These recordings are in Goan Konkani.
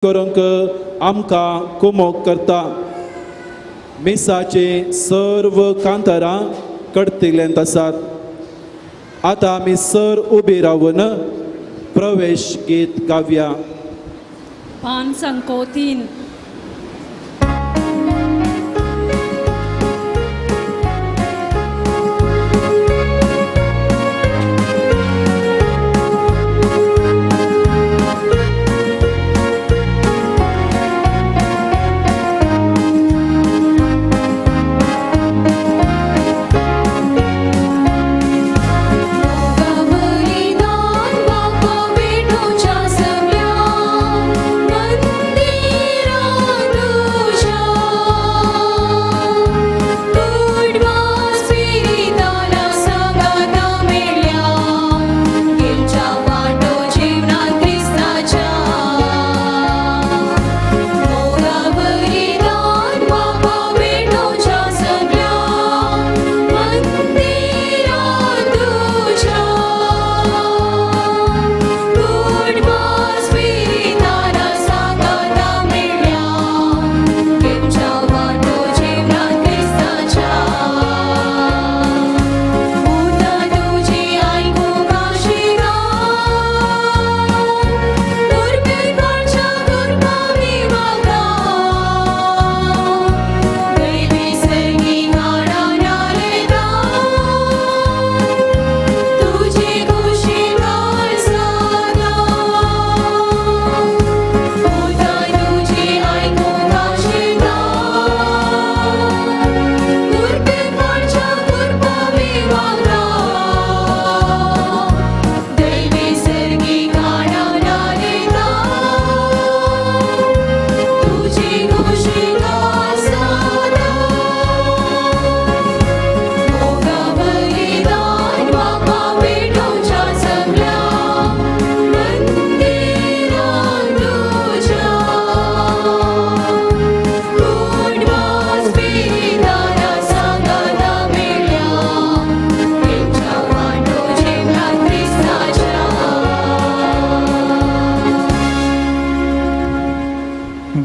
करूंक आमकां कुमोक करता. मिसाचे सर्व कांतारां कडतिल्यांत आसात. आतां आमी सर उबी रावन प्रवेश गीत गावया. पान संको 3.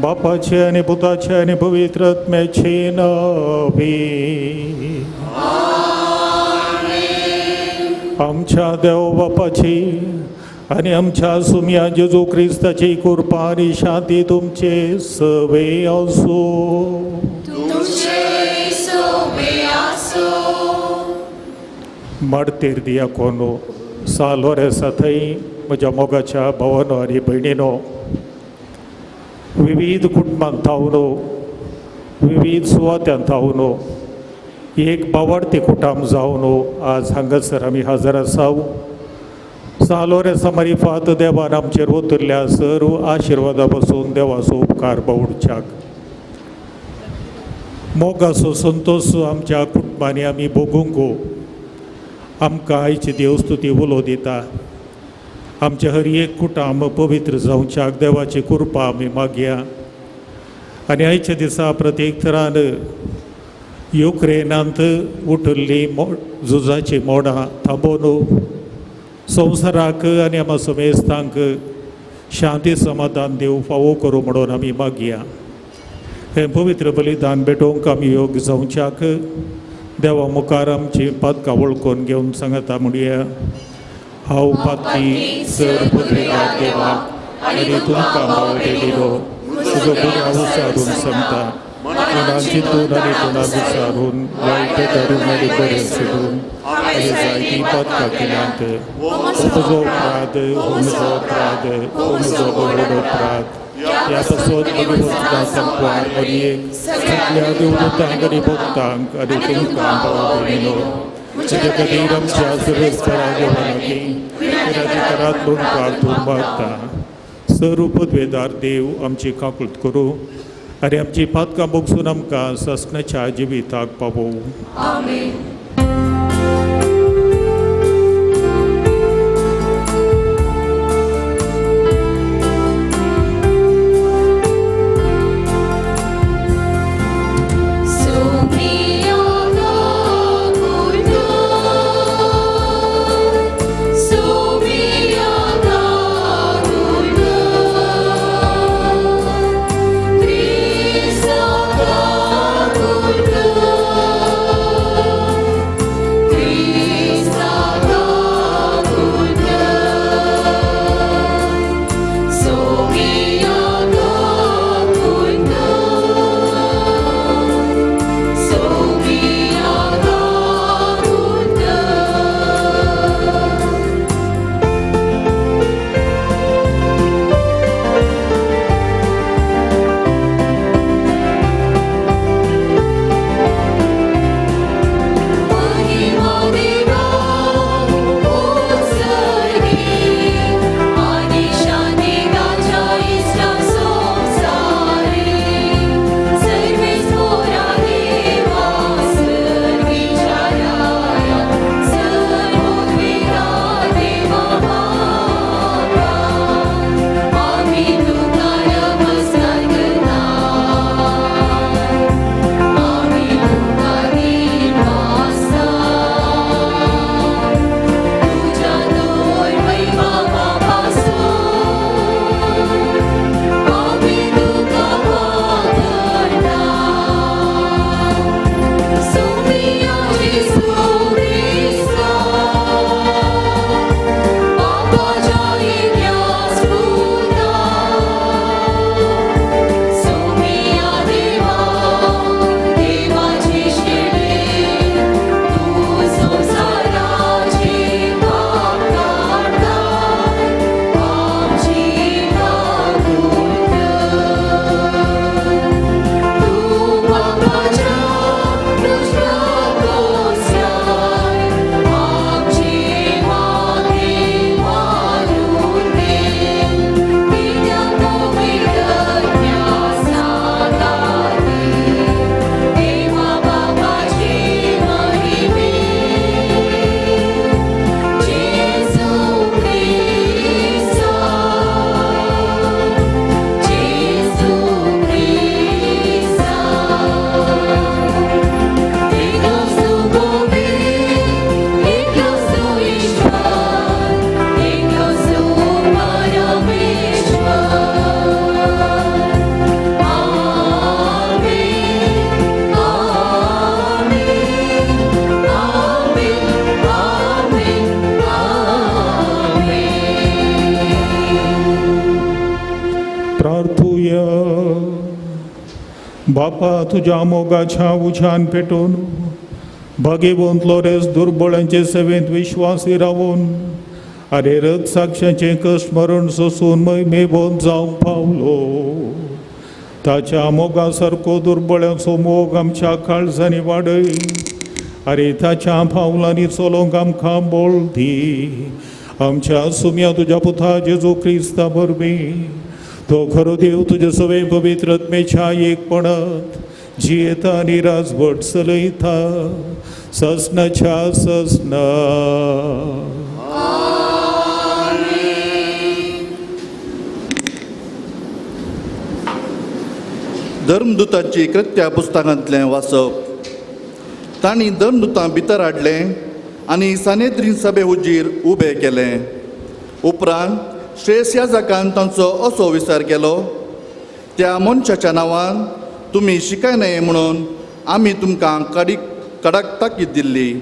बापाचे आनी पुताचे आनी पवित्र आत्म्याचे नांवे. आमच्या देव बापाची आनी आमच्या सुम्या जेजू क्रिस्ताची कृपा आनी शांती तुमचे सवे आसूं. मार्तीर दियाकोनो सालोरेसा थंय म्हज्या मोगाच्या भावानो आनी भयणीनो, विविध कुटुंबांत थावन, विविध सुवात्यांत थावन एक बावडती कुटाम जावन आज हांगासर आमी हजर आसाव. सालोरेसा मारिफात देवान आमचेर ओतरल्या सर्व आशिर्वादा पासून देवाचो उपकार बावडच्याक मोगाचो संतोश आमच्या कुटुंबांनी आमी भोगूंक आमकां आयची देवस्तुती उलो दिता. आमचे हर एक कुटाम पवित्र जावच्याक देवाची कृपा आमी मागया. आनी आयच्या दिसा प्रत्येक थरान युक्रेनांत उठिल्ली झुजाची मोडां थांबोवन संवसाराक आनी आमच्या समेस्तांक शांती समाधान दिवं फावो करूं म्हणून आमी मागया. हें पवित्र बलिदान भेटोवंक आमी योग्य जावच्याक देवा मुखार आमची पातकां वळखून घेवन सांगता म्हणया. हांव पातकी सर पत्रिका देवाक आनी तुमकां भाव दिलो तुजो गुन्यांव विचारून सांगता मनान चिंतून आनी तोंडान विचारून वायट धरून आनी बरें सोडून आनी जायतीं पातकां केल्यांत. हो म्हजो अपराध, हो म्हजो अपराध, हो म्हजो व्हड अपराध. ह्या पासत म्हज्या संपवार मरयेक सगल्या देवदूतांक आनी भक्तांक आनी तुमकां भाव भयणीनो म्हज्या खातीर आमच्या सर्वेस्परा देवा लागीं अधिकारात म्हणून तूं मागता. सर्व पदवेदार देव आमची काकूळट करूं आनी आमची पातकां भोगसून आमकां सासणाच्या जिविताक पावोवं. Sumia Kakulto, Sumia Kakulto. मागुया. बापा तुज्या मोगाच्या उज्यान पेटोवन भागेवंत लोरेस दुर्बळांचे सेवेंत विश्वासी रावून आनी रग साक्षांचें कश्ट मरण सोसून मेवोन जावंक पावलो. ताच्या मोगा सारको दुर्बळ्यांचो मोग आमच्या काळजांनी वाडय आनी ताच्या पावलांनी चलोवंक आमकां बळ दी. आमच्या सुम्या तुज्या पुता जेजू क्रिस्ता वरवीं तो खरो देव तुजे सवे पवित्र आत्मेच्या एकपणांत जियेता आनी राजवट चलयता ससनाच्या ससना. धर्मदूतांची कृत्या पुस्तकांतलें वाचप. तांणी धर्मदूतां भितर हाडलें आनी सानेद्रीन सभे हुजीर उबें केलें. उपरांत श्रेयस याजकान तांचो असो विचार केलो, त्या मनशाच्या नांवान तुमी शिकाय न्हय म्हणून आमी तुमकां कडक ताकीद दिल्ली,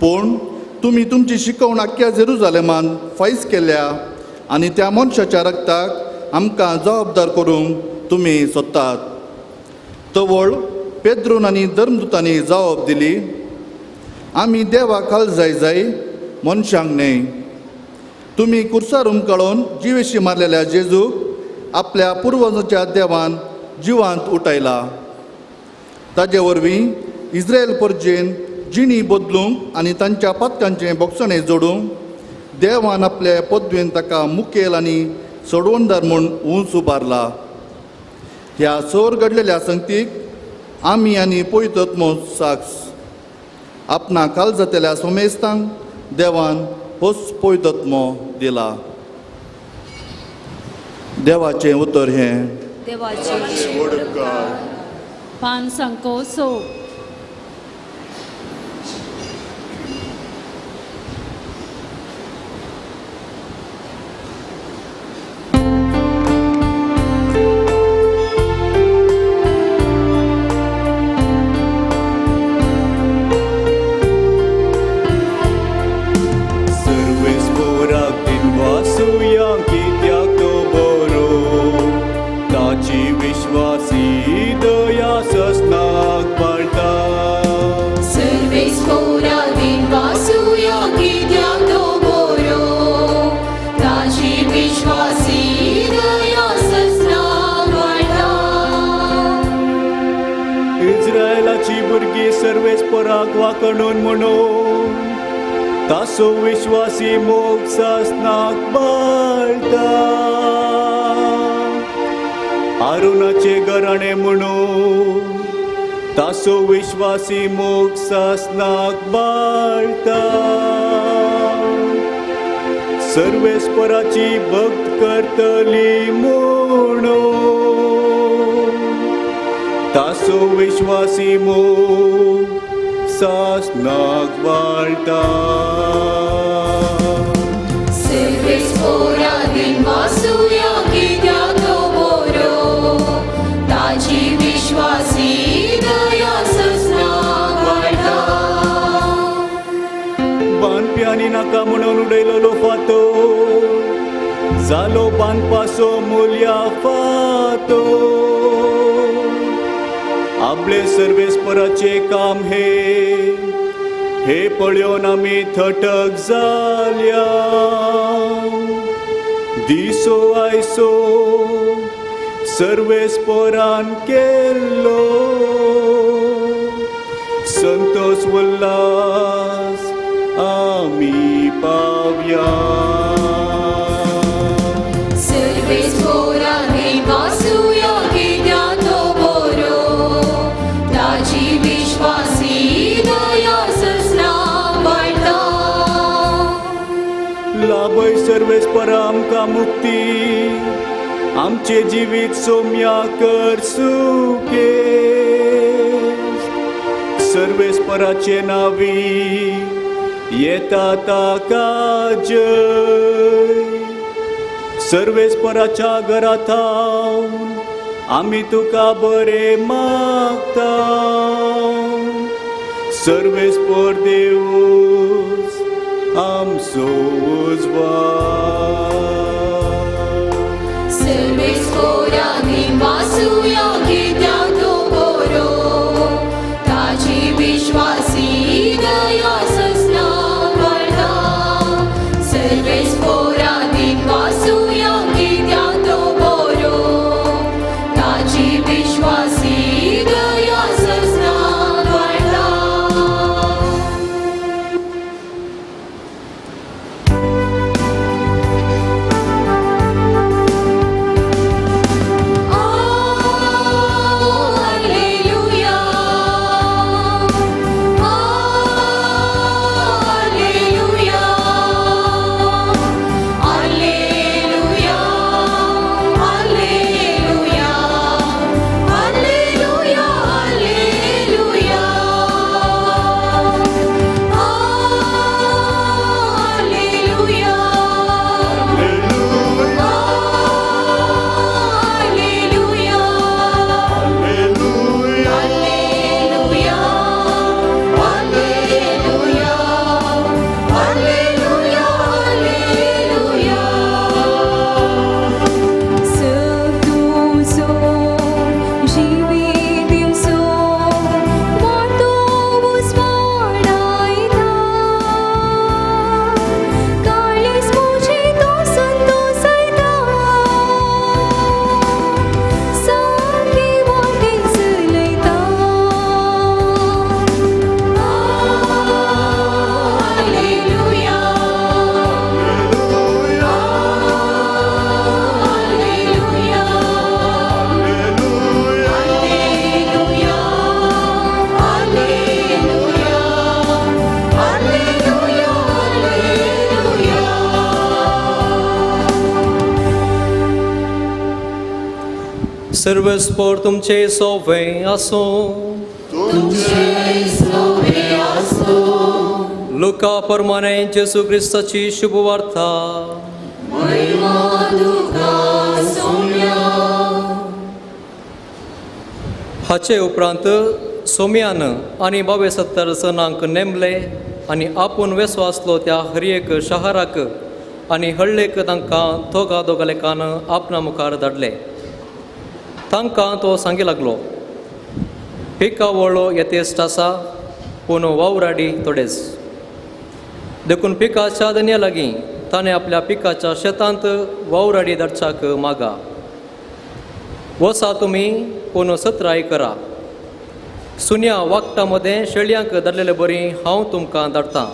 पूण तुमी तुमची शिकवण आख्ख्या जेरुजालेमान फायस केल्या आनी त्या मनशाच्या रक्ताक आमकां जबाबदार करूंक तुमी सोदतात. तवळ पेद्रून आनी धर्मदूतांनी जबाब दिली, आमी देवाक खाल जाय जाय मनशांक न्हय. तुमी कुर्सार उमकाळून जिवेशी मारलेल्या जेजूक आपल्या पुर्वजांच्या देवान जिवांत उठायला. ताजे वरवीं इस्रायल परजेन जिणी बदलूंक आनी तांच्या पातकांचें बोगसणें जोडूंक देवान आपले पदवेन ताका मुखेल आनी सोडवणदार म्हूण उंच उबारला. ह्या सर घडलेल्या संगतीक आमी आनी पवित्र साक्ष आपणा काल जातल्या सोमेस्तांक देवान होच पवित्र दिला. देवाचें उतर हें देवाचें. पान सांको सो. सर्वेस्पराक वाकडून म्हणून तासो विश्वासी मोग सासनाक बाळता. आरुणाचे घराणें म्हणून तासो विश्वासी मोग सासनाक बाळता. सर्वेस्पराची भक्त करतली म्हणून तासो विश्वासी मोग सासनाक वाळटा. सर्वेस्पोरा दिनवासुया कित्याक तो बरो ताची विश्वासी दया ससनाक वाळटा. बांदप्यांनी नाका म्हणून उडयलेलो फातो जालो बांदपाचो मुल्या फातो. आपले सर्वेस्पराचे काम हे हे पळोवन आमी थटक जाल्या. दिसो आयसो सर्वेस्परान केल्लो संतोष उल्लास आमी पावया. सर्वेस्पोरा दिनवासुया कित्याक तो बरो ताची विश्वासी दया ससनाक वाळटा. लाभय सर्वेस्परा आमकां मुक्ती आमचें जिवीत सोम्या कर सुके. सर्वेस्पराचे नावी येता ताका जय. सर्वेस्पराच्या घरा थावन आमी तुका बरें मागता. सर्वेस्पर देवूच आमचो उजवाड. सर्वेस्पोरा दिनवासुया कित्याक तो बरो, ताजी विश्वासी दया ससना वाडटा. सर्वेस्पोरा दिनवासुया कित्याक तो बरो, ताजी विश्वासी दया ससना वाडटा. Alleluia, Alleluia, Alleluia, Alleluia, Alleluia, Alleluia, Alleluia, Alleluia. Alleluia, Alleluia, Alleluia, Alleluia. तुझो जिवी दिवसो वाटो उजवाडायता, काळीज म्हजें तो संतोसयता, सामकी वाटेर चलयता. Alleluia, Alleluia, Alleluia, Alleluia, Alleluia, Alleluia. सर्वेस्पोर तुमचे सोवे आसूं. लुका प्रमाणे जेसू क्रिस्ताची शुभवार्ता. हाचे उपरांत सोम्यान आनी 72 जणांक नेमले आनी आपूण वेसो आसलो त्या हर एक शहराक आनी हळ्ळेक तांकां दोगा दोगा लेखान आपणा मुखार धाडले. तांकां तो सांगी लागलो, पिकावळ येतेस्ट आसा पूण वावराडी थोडेच. देखून पिकाच्या धनया लागीं ताणें आपल्या पिकाच्या शेतांत वावराडी धाडच्याक मागा. वसा तुमी पूण सत्राय करा. सुन्या वागटा मदें शेळयांक धाडलेले बरी हांव तुमकां धाडटां.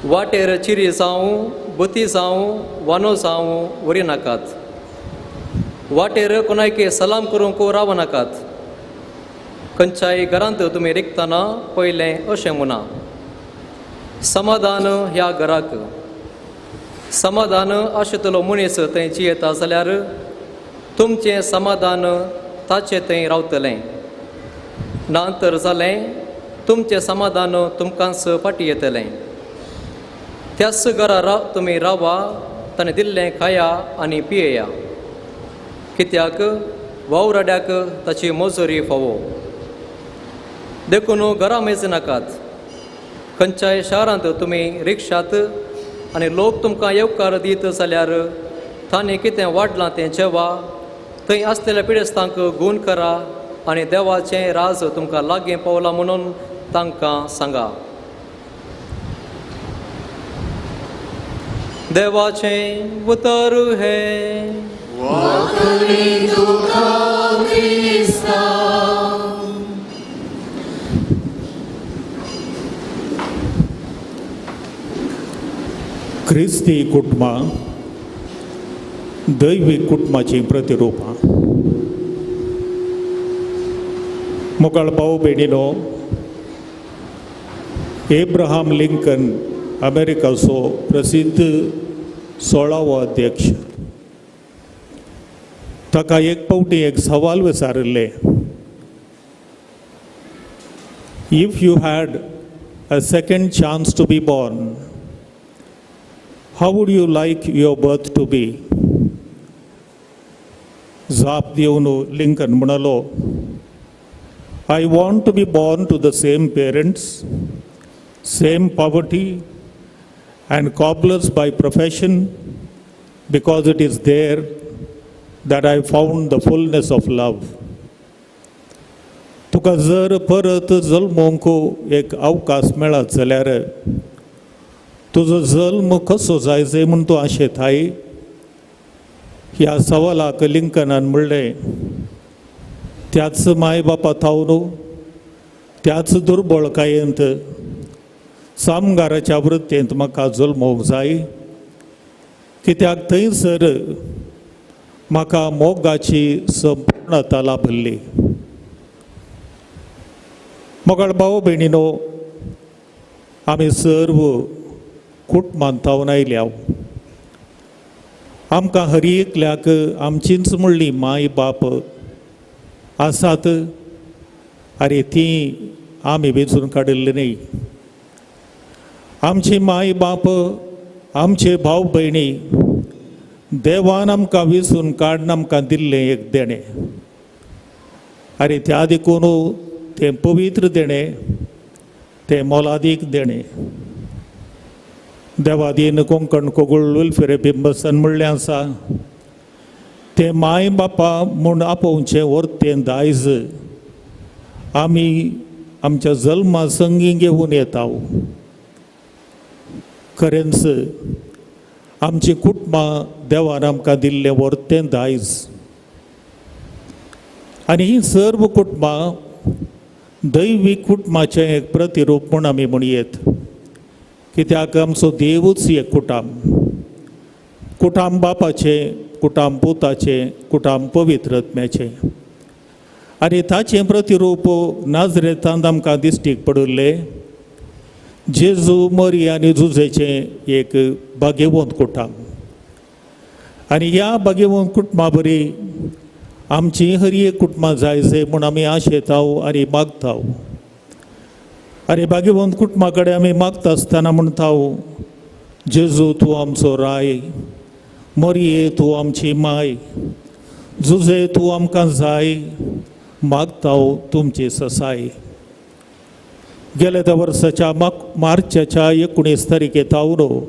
वाटेर चिरी जावं, बती जावं, वानो जावं व्हरी नाकात. वाटेर कोणायके सलाम करूंक रावनाकात. खंयच्याय घरांत तुमी रिगतना पयलें अशें म्हणा, समाधान ह्या घराक. समाधान आशितलो मनीस थंय जियेता जाल्यार तुमचें समाधान ताचें थंय रावतलें. ना तर जालें तुमचें समाधान तुमकांच फाटीं येतलें. त्याच घरा तुमी रावा, ताणें दिल्लें खाया आनी पियेया, कित्याक वावराड्याक ताची मजुरी फावो. देखून घरा मेजनाकात. खंयच्याय शारांत तुमी रिक्षात आनी लोक तुमकां येवकार दीत जाल्यार तांणी कितें वाडलां तें जेवा, थंय आसलेल्या पिडेस्तांक गूण करा आनी देवाचें राज तुमकां लागीं पावलां म्हणून तांकां सांगा. देवाचें उतर हें. क्रिस्ती कुटुंबां दैवीक कुटुंबाचीं प्रतिरुपां. मोगाळ भाव भयणीनो, एब्राहम लिंकन अमेरिकाचो प्रसिद्ध 16वो अध्यक्ष, ताका एक फावटी एक सवाल विचारिल्लें, if you had a second chance to be born, how would you like your birth to be? जाप दिवन लिंकन म्हणालो, I want to be born to the same parents, same poverty, and cobblers by profession, because it is there that I found the fullness of love. तुका जर परत जल्मोंक एक अवकाश मेळत जाल्यार तुजो जल्म कसो जाय जाय म्हूण तूं आशेताय. ह्या सवालाक लिंकनान म्हणलें, त्याच माय बापा थावन त्याच दुर्बळकायेंत सामगाराच्या वृत्तेंत म्हाका जल्मोवंक जाय, कित्याक थंयसर म्हाका मोगाची संपूर्णता लाभल्ली. मोगाळ भाव भयणीनो, आमी सर्व कुटुंबांत थावन आयल्या. आमकां हर एकल्याक आमचींच म्हणली माय बाप आसात. आरे ती आमी वेंचून काडिल्ली न्ही. आमची माय बाप, आमचे भाव भयणी देवान आमकां वेंचून काडून आमकां दिल्लें एक देणें. आरे त्या देखून तें पवित्र देणें, तें मोलादीक देणें. देवादीन कोंकण कोगुळ वेलफेर बिंबसन म्हणलें आसा, तें माय बापा म्हूण आपोवचें वर्तें दायज आमी आमच्या जल्मा संगी घेवन येता. खरेंच आमची कुटुंबां देवान आमकां दिल्लें वर्तें दायज. आनी ही सर्व कुटुंबां दैवीक कुटुंबाचें एक प्रतिरूप म्हूण आमी म्हणयेत, कित्याक आमचो देवूच एक कुटाम. कुटाम बापाचें, कुटाम पुताचें, कुटाम पवित्र आत्म्याचें. आनी ताचें प्रतिरूप नाजरेतांत आमकां दिश्टीक पडिल्लें जेजू, मरी आनी जुजेचें एक भाग्यवंत कुटाम. आनी ह्या भाग्यवंत कुटुंबा बरी आमची हर एक कुटुंबां जाय जाय म्हूण आमी आशेताव आनी मागताव. आनी भाग्यवंत कुटुंबा कडेन आमी मागता आसतना म्हणटाव, जेजू तूं आमचो राय, मरये तूं आमची माय, जुजे तूं आमकां जाय, मागताव तुमची ससाय. गेल्या त्या वर्साच्या मार्चाच्या 19 तारखे थावन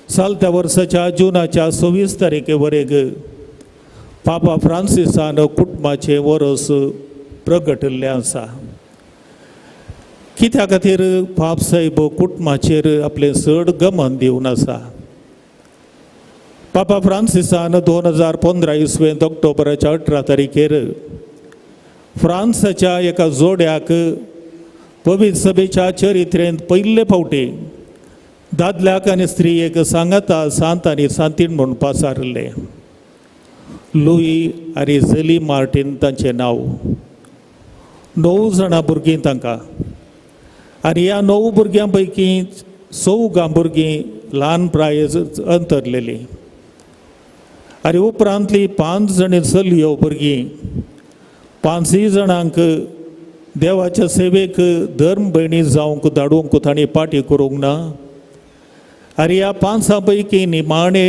सालत्या वर्साच्या जुनाच्या 26 तारखे वरेग पापा फ्रांसिसान कुटुंबाचें वरस प्रगटिल्लें आसा. कित्या खातीर पाप साहेब कुटुंबाचेर आपलें चड गमन दिवन आसा. पापा फ्रांसिसान 2015 इसवेंत ऑक्टोबराच्या 18 तारखेर फ्रांसाच्या एका जोड्याक पवित्र सभेच्या चरित्रेंत पयले फावटी दादल्याक आनी स्त्रियेक सांगाता सांत आनी सांतीण म्हूण पासारिल्ले. लुई आनी झेली मार्टीन तांचें नांव. 9 जाणां भुरगीं तांकां. आनी ह्या 9 भुरग्यां पैकी 4 भुरगीं ल्हान प्रायेर अंतरलेलीं. आनी उपरांतली 5 जाणी चलयो भुरगीं, 5 जाणांक देवाच्या सेवेक धर्म भयणी जावंक धाडूंक तांणी पाटी करूंक ना. आनी ह्या 5 पैकी निमाणे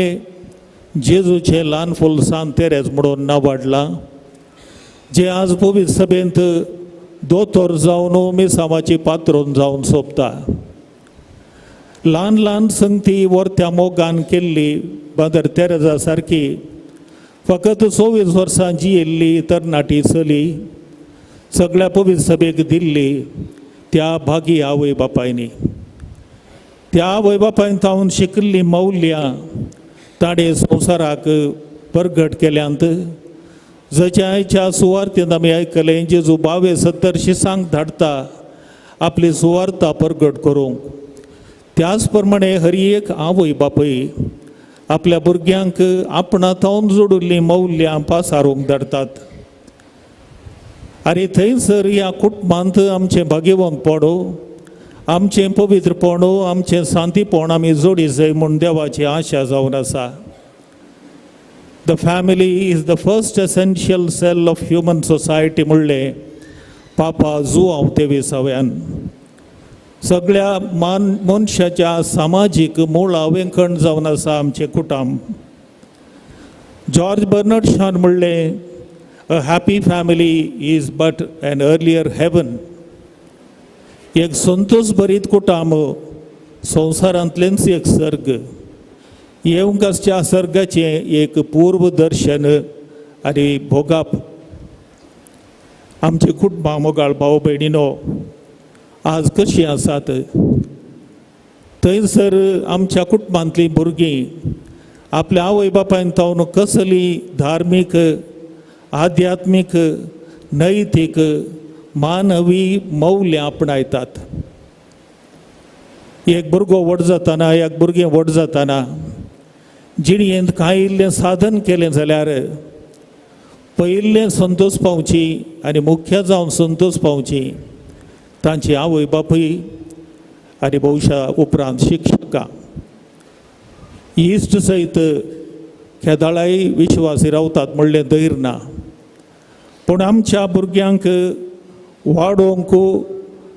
जेजूचें ल्हान फूल सांत तेरेज म्हणून नांव वाडलां, जें आज पवित्र सभेंत दोतोर जावन मिसांवाची पात्रोन जावन सोंपता. ल्हान ल्हान संगती वर्त्या मोगान केल्ली मदर तेरेजा सारकी फकत 24 वर्सां जियेल्ली तरणाटी चली सगळ्या पवित्र सभेक दिल्ली त्या भागी आवय बापायनी. त्या आवय बापायन थावन शिकिल्लीं मौल्यां ताणें संवसाराक परगट केल्यांत. जशें आयच्या सुवार्थेंत आमी आयकलें, जेजू 22 शिसांक धाडटा आपली सुवार्ता परगट करूंक. त्याच प्रमाणे हर एक आवय बापूय आपल्या भुरग्यांक आपणा थावन जोडिल्लीं मौल्यां पासारूंक धाडटात. आनी थंयसर ह्या कुटुंबांत आमचें भाग्यवंतपण, आमचें पवित्रपण, आमचें शांतीपण आमी जोडी जाय म्हूण देवाची आशा जावन आसा. The family is the first essential cell of human society म्हणलें पापा जुआंव तेविसाव्यान. सगळ्या मनशाच्या सामाजीक मुळावें खण जावन आसा आमचें कुटुंब. जॉर्ज बर्नर्ड शॉन म्हणलें, a happy family is but an earlier heaven. एक संतोष भरीत कुटुंब संवसारांतलेंच एक सर्ग. येवंक आसच्या सर्गाचें एक पूर्व दर्शन आनी भोगप. आमची कुटुंबां मोगाळ भाव भयणीनो आज कशीं आसात? थंयसर आमच्या कुटुंबांतलीं भुरगीं आपल्या आवय बापायन तावन कसली धार्मीक, आध्यात्मीक, नैतीक, मानवी मौल्यां आपणायतात. एक भुरगो व्हड जाताना, एक भुरगें व्हड जाताना जिणयेंत कांय इल्लें साधन केलें जाल्यार पयिल्लें संतोश पावची आनी मुख्य जावन संतोश पावची तांची आवय बापूय आनी भोवशा उपरांत शिक्षकां. इश्ट सयत केदाळाय विश्वासी रावतात म्हणलें धैर्य ना, पूण आमच्या भुरग्यांक वाडोवंक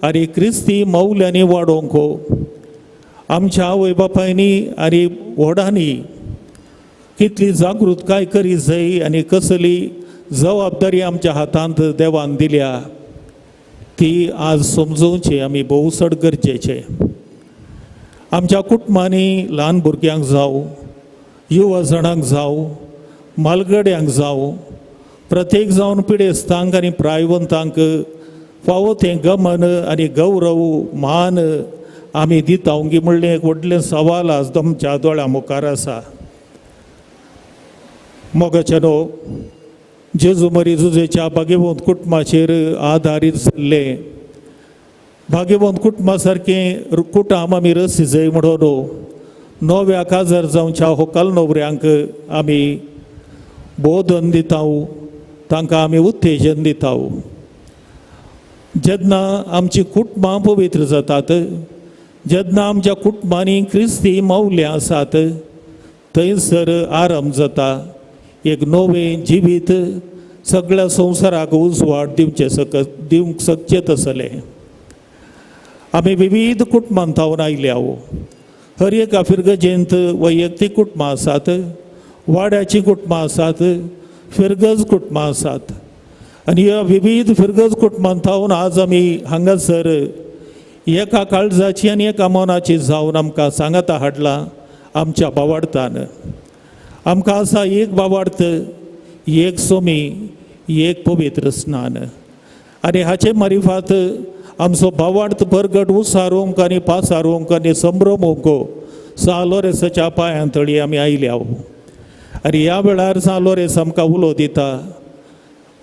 आनी क्रिस्ती मौल्यांनी वाडोवंक आमच्या आवय बापायनी आनी व्हडांनी कितली जागृतकाय करी जाय आनी कसली जबाबदारी आमच्या हातांत देवान दिल्या ती आज समजोवची आमी भोव चड गरजेचें. आमच्या कुटुंबांनी ल्हान भुरग्यांक जावं, युवा जाणांक जावं, म्हालगड्यांक जावं, प्रत्येक जावन पिडेस्तांक आनी प्रायवंतांक फावो तें गमन आनी गौरव मान आमी दिता गी म्हणलें एक व्हडलें सवाल आज आमच्या दोळ्या मुखार आसा. मोगाचे न्हू जेजू मरी जुजेच्या भाग्यवंत कुटुंबाचेर आदारीत जाल्लें भाग्यवंत कुटुंबा सारकें कुटाम आमी रसी जाय म्हणून नव्या काजार जावच्या होकाल नवऱ्यांक आमी बोधन दिता, तांकां आमी उत्तेजन दिता. जेन्ना आमची कुटुंबां पवित्र जातात, जेन्ना आमच्या कुटुंबांनी क्रिस्ती मौल्यां आसात, थंयसर आरंभ जाता एक नवें जिवीत सगळ्या संवसाराक उजवाड दिवचें दिवंक शकचें तसलें. आमी विविध कुटुंबांत थावन आयल्या. हर एका फिरगजेंत वैयक्तीक कुटुंबां आसात, वाड्याचीं कुटुंबां आसात, फिरगज कुटुंबां आसात आनी ह्या विविध फिरगज कुटुंबांत थावन आज आमी हांगासर एका काळजाची आनी एका मनाची जावन आमकां सांगाता हाडला आमच्या बावाडतान. आमकां आसा एक बावार्थ, एक सोमी, एक पवित्र स्नान आनी हाचे मारिफात आमचो बावार्थ परगट उसारूंक आनी पासारूंक आनी संभ्रमूंक सां लोरेसाच्या पांयां तळी आमी आयल्या. आनी ह्या वेळार सां लोरेस आमकां उलो दिता,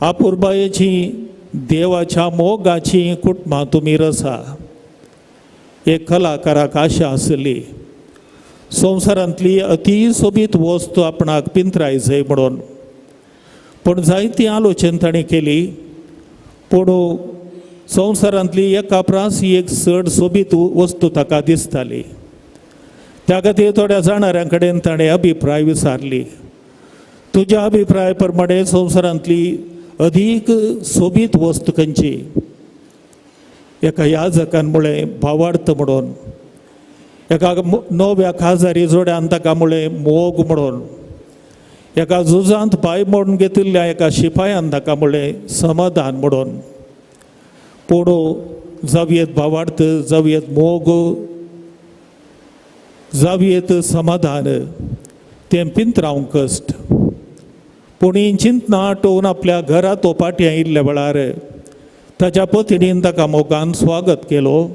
आपुरबायेची देवाच्या मोगाची कुटुंबां तुमी रसा. एक कलाकाराक आशा आसली संवसारांतली अती सोबीत वस्तू आपणाक पिंतराय जाय म्हणून, पूण जायती आलोचन ताणें केली, पूण संवसारांतली एका प्रास एक चड सोबीत वस्तू ताका दिसताली. त्या खातीर थोड्या जाणाऱ्यां कडेन ताणें अभिप्राय विचारली, तुज्या अभिप्राय प्रमाणे संवसारांतली अदीक सोबीत वस्तू खंयची? एका याजकान म्हळें भावार्थ म्हणून, एका नव्या खाजारी जोड्यान ताका म्हळें मोग म्हणून, एका झुजांत पांय मोडून घेतिल्ल्या एका शिपायान ताका म्हळें समाधान म्हणून. पूण जावयेत भावार्थ, जावयेत मोग, जावयेत समाधान, तें पिंतरावंक कश्ट. पूण ही चिंतना आटोवन आपल्या घरा तो पाटी आयिल्ल्या वेळार ताच्या पतिणीन ताका मोगान स्वागत केलो.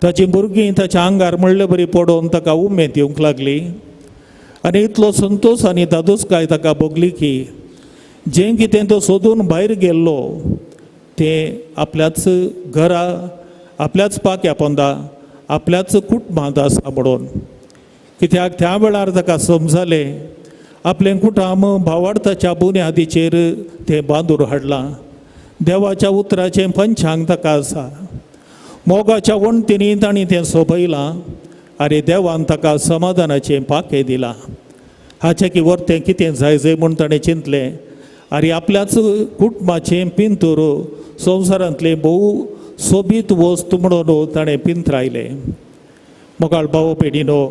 ताची भुरगीं ताच्या आंगार म्हणले बरी पडोवन ताका उमेद दिवंक लागली आनी इतलो संतोश आनी दादोसकाय ताका भोगली की जें कितें तो सोदून भायर गेल्लो तें आपल्याच घरा, आपल्याच पाक्या पोंदा, आपल्याच कुटुंबांत आसा म्हणून. कित्याक त्या वेळार ताका समजलें आपलें कुटुंब भावार्थाच्या बुन्यादीचेर तें बांदून हाडलां, देवाच्या उतराचें पंचांग ताका आसा, मोगाच्या वणटींनी तांणी तें सोबयलां आनी देवान ताका समाधानाचें पाखें दिलां. हाचें की वर्तें कितें जाय जाय म्हूण ताणें चिंतलें आनी आपल्याच कुटुंबाचें पिंतूर संवसारांतलें भोव सोबीत वस्तू म्हणून ताणें पिंतरायलें. मोगाळ भाव पेडीनो,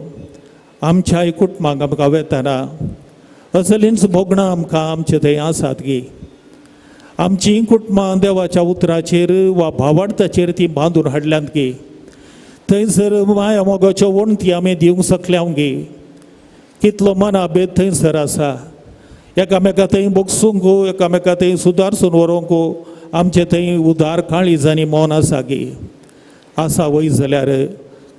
आमच्याय कुटुंबांक आमकां वेतना असलींच भोगणां आमकां आमचे थंय आसात गी. आमचीं कुटुंबां देवाच्या उतराचेर वा भावार्थाचेर ती बांदून हाडल्यांत गी. थंयसर माया मोगाच्यो वणटी आमी दिवंक शकल्या गी. कितलो मनाभेद थंयसर आसा. एकामेका थंय बोगसूंक, एकामेका थंय सुदारसून व्हरूंक आमचे थंय उदार काळीज आनी मन आसा गी आसा वय जाल्यार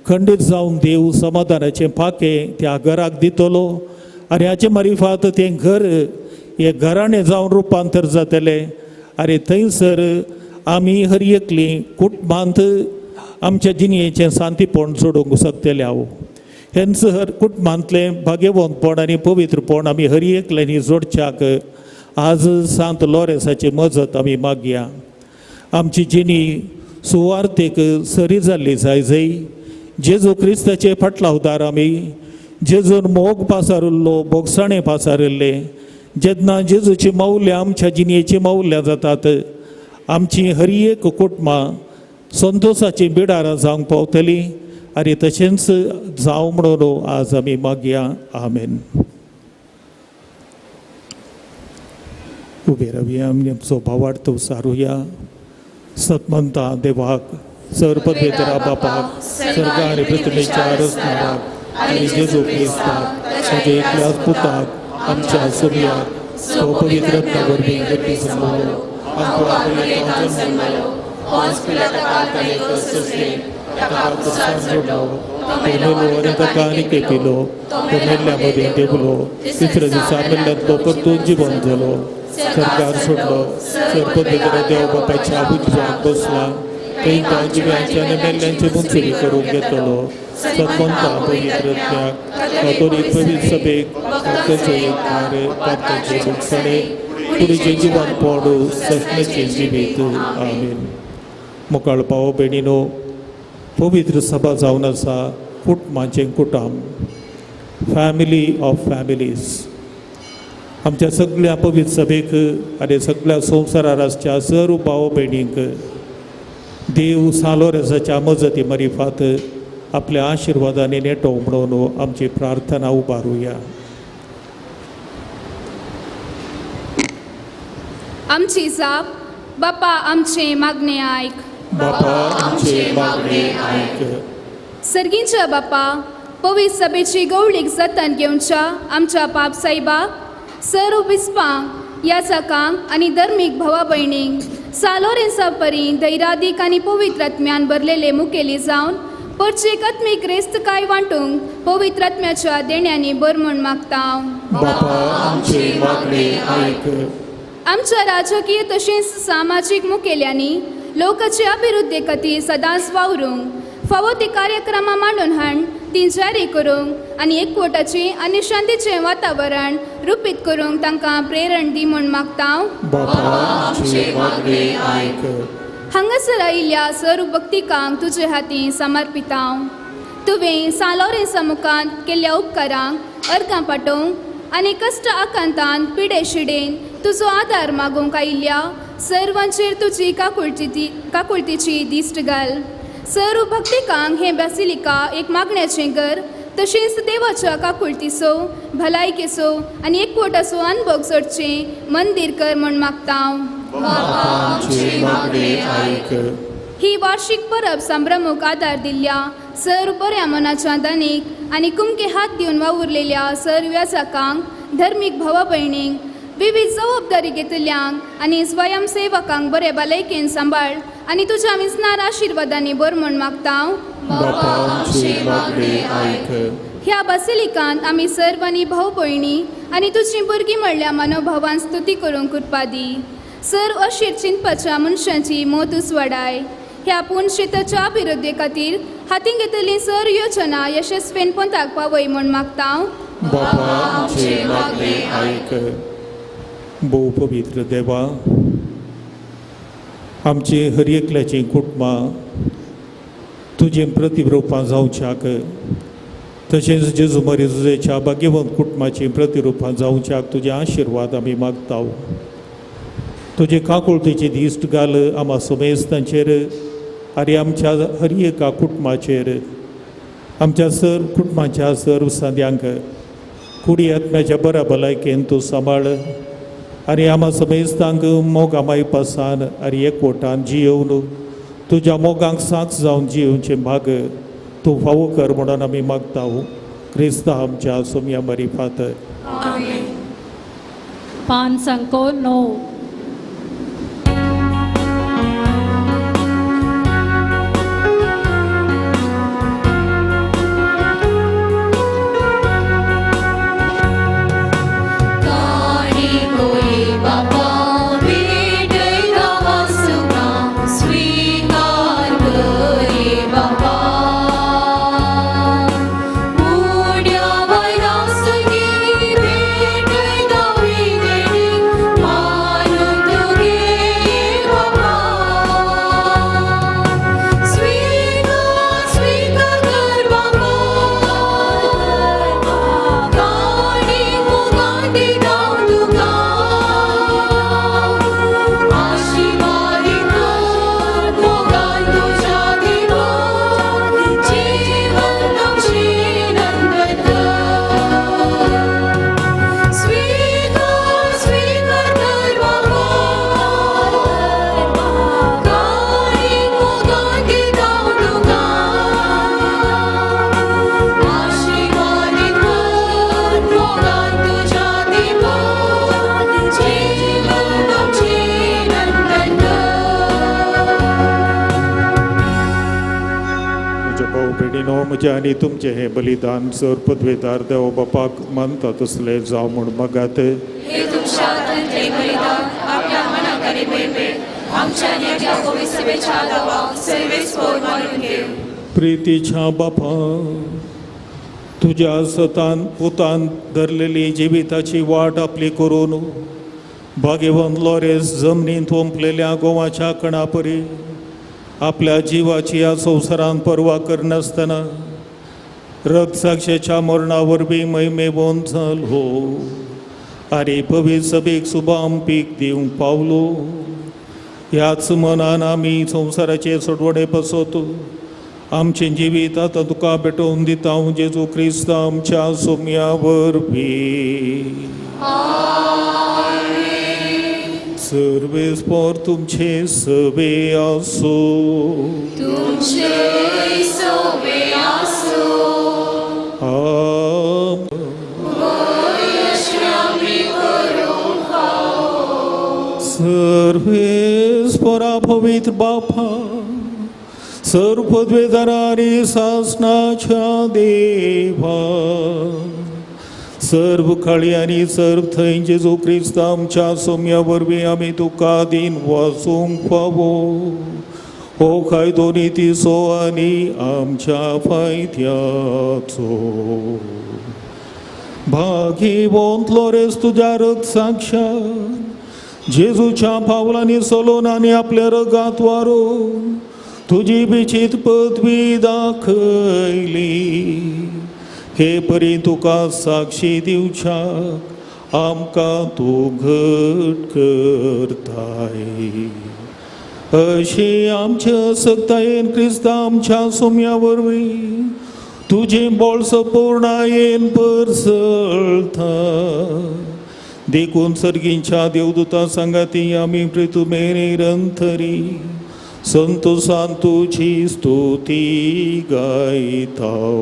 खंडीत जावन देव समाधानाचें पाखें त्या घराक दितलो आनी हाचे मारिफात तें घर हें घराणें जावन रुपांतर जातलें. आनी थंयसर आमी हर एकली कुटुंबांत आमच्या जिणेचें शांतीपण जोडूंक शकतले हांव. हेंच हर कुटुंबांतलें भाग्यवंतपण आनी पवित्रपण आमी हर एकल्यांनी जोडच्याक आज सांत लॉरेन्साची मजत आमी मागया. आमची जिणी सुवार्थेक सरी जाल्ली जाय जय जेजू क्रिस्ताचे फाटलावदार आमी जेजून मोग पासारिल्लो, बोगसाणें पासारिल्लें. जेन्ना जेजूची मावल्यां आमच्या जिणेची मावल्यां जातात आमची हर एक कुटुंबां संतोशाची बिडारां जावंक पावतलीं आनी तशेंच जावं म्हणून आज आमी मागया. आमेन. उबे रावया, आमी आमचो भावार्थ सारुया. सतमंता देवाक, सर्वपवित्र बापाक, सर्ग आनी पृथ्वीच्या रचणाराक आनी जेजू क्रिस्ताक ताच्या एकल्याच पुताक आमच्या सोमयाक तो पवित्र वरवीं गती जल्मलो, आमकां जल्मलो, पोन्स पिलाता ताणें सोंसलें, ताका क्रुसार चडलो, तो मेलो आनी ताका आनी केपिलो, तो मेल्ल्या मदीं देंवलो, तिसऱ्या दिसा मेल्ल्यांतलो परतून जिवन जालो, सरकार सोडलो, सर्वपवित्र देव बापाच्या उजव्याक बसला, थंय तो जिव्यांचे आनी मेल्ल्यांची मंजुरी करूंक घेतलो. सतमंता पवित्र त्याग कातोलीक पवित्र सभेक भक्तांचो एक कार्य, पातकांचे भोगसणे, कुडीचें जिवन पडू सपनेचें जिवीत. आमेन. मुखाळ पावो भयणीनो, पवित्र सभा जावन आसा कुटुंबाचें कुटुंब, फॅमिली ऑफ फॅमिलीज. आमच्या सगळ्या पवित्र सभेक आनी सगळ्या संवसारार आसच्या सर्व भाव भयणींक देव सालोरेसाच्या मजती मारिफात आपल्या आशिर्वादांनी नेटो म्हणून आमची प्रार्थना उबारुया. आमची जाप, बापा आमचे मागणे आयक. बापा आमचे मागणे आयक. सर्गींच्या बापा, पवित्र सभेची गवळीक जतन घेवच्या आमच्या पाप साहेबाक, सर्व बिस्पांक, याचकांक आनी धर्मीक भावा भयणींक सालोरेन्सा परी धैरादीक आनी पवित्र आत्म्यान भरलेले मुखेली जावन परचेक आत्मीक रेस्तकाय वांटूंक पवित्र आत्म्याच्या देण्यांनी भर म्हूण मागता. बापा आमचे मागणे आयक. आमच्या राजकीय तशेंच सामाजीक मुखेल्यांनी लोकाचे अभिवृद्धी खातीर सदांच वावरूंक फावो ती कार्यक्रमां मांडून हाडून ती जारी करूंक आनी एकवटाचें आनी शांतीचें वातावरण रुपीत करूंक तांकां प्रेरण दी म्हूण मागता. बापा आमचे मागणे आयक. हांगासर आयिल्ल्या सर्व भक्तिकांक तुजे हातीं समर्पिता. तुवें सालोरेन्सा मुखार केल्ल्या उपकारांक अर्गां पाठोवंक आनी कश्ट आकांतान पिडे शिडेन तुजो आदार मागूंक आयिल्ल्या सर्वांचेर तुजी काकुळतीची दिश्ट घाल. सर्व भक्तिकांक हें बासिलिका एक मागण्याचें घर तशेंच देवाच्या काकुळतीचो, भलायकेचो आनी एकवटाचो अनुभव जोडचें मंदीर कर म्हूण मागता. ही वार्षिक परब संभ्रमूक आदार दिल्ल्या सर्व बऱ्या मनाच्या दानीक आनी कुमके हात दिवन वावुरलेल्या सर्व याचकांक, धर्मीक भावा भयणींक, विविध जबाबदारी घेतल्यांक आनी स्वयंसेवकांक बरे भलायकेन सांबाळ आनी तुज्या विसनार आशिर्वादांनी भर म्हूण मागता. ह्या बासिलिकांत आमी सर्वांनी भाव भयणी आनी तुजी भुरगीं म्हणल्या मनोभावान स्तुती करूंक कृपा दी. सर्व अशीर चिंतपाच्या मनशांची मोत उसवाडाय. ह्या पुनशेताच्या अभिवृद्धी खातीर हातीं घेतली सर्व योजना यशस्वीन पंथाक पावय म्हूण मागता. भोव पवित्र देवा, आमची हर एकल्याची कुटुंबां तुजें प्रतिरुपां जावच्याक तशेंच जेजू मरी जुजेच्या भाग्यवंत कुटुंबाची प्रतिरुपां जावच्याक तुजे आशिर्वाद आमी मागता. तुजे काकुळतीची दिश्ट घाल आमा समेस्तांचेर आनी आमच्या हर एका कुटुंबाचेर, आमच्या सर्व कुटुंबाच्या सर्व सांद्यांक कुडी आत्म्याच्या बऱ्या भलायकेन तूं सांबाळ आनी आमा समेस्तांक मोगा मायपासान आनी एकवटान जियोवन तुज्या मोगांक साक्ष जावन जियोवचें भाग तूं फावो कर म्हणून आमी मागता. क्रिस्ता आमच्या सोमया मारिफात. आमेन. पान सांको 9. म्हजें आनी तुमचें हें बलिदान सर पदवेदार देव बापाक मानता तसलें जावं म्हूण मागात. प्रितीच्या बापा, तुज्या सतान पुतान धरलेली जिविताची वाट आपली करून भाग्यवंत लॉरेस जमनींत ओंपलेल्या गोवाच्या कणापरी आपल्या जिवाची ह्या संवसारान पर्वा करनासतना रक्तसाक्षेच्या मरणा वरवीं महिमेवंत जालो आनी पवित्र सभेक सुबाम पीक दिवंक पावलो. ह्याच मनान आमी संवसाराचे सोडवणे पासत आमचें जिवीत आतां तुका भेटोवन दिता जेजू क्रिस्त आमच्या सोम्या वरवीं. सर्वेस्पोर तुमचे सवे आसूं. तुमचे सवे आसूं. सर्वेस्पोरा पवित्र बापा, सर्व पदवेदारा आनी सासणाच्या देवा, सर्व काळी आनी सर्व थंय जेजू क्रिस्त आमच्या सोम्या वरवीं आमी तुका दीन वाचूंक फावो हो कायदो नितीचो आनी आमच्या फायद्याचो. भागीवंत लॉरेस तुज्या रक्तसाक्षात जेजूच्या पावलांनी चलोवन आनी आपल्या रगात वारोवन तुजी बिचीत पदवी दाखयली. हे परी तुका साक्षी दिवच्याक आमकां तूं घट करताय. अशी आमच्या सक्तायेन क्रिस्त आमच्या सोम्या वरवीं तुजें बोळस पूर्णायेन परसळता. देखून सर्गींच्या देवदूता सांगाती आमी पृथुमेर निरंतरी संतोषान तुजी स्तुती गायताव.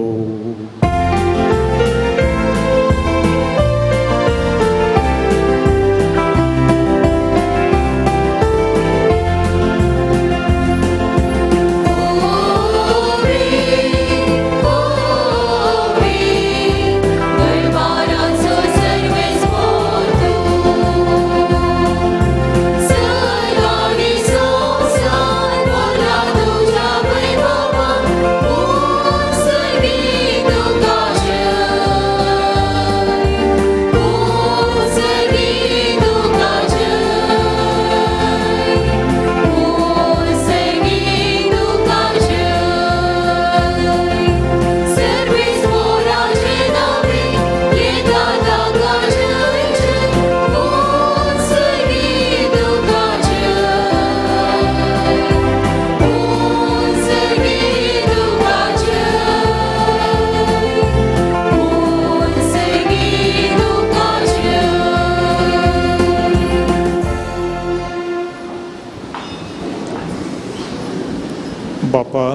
बापा,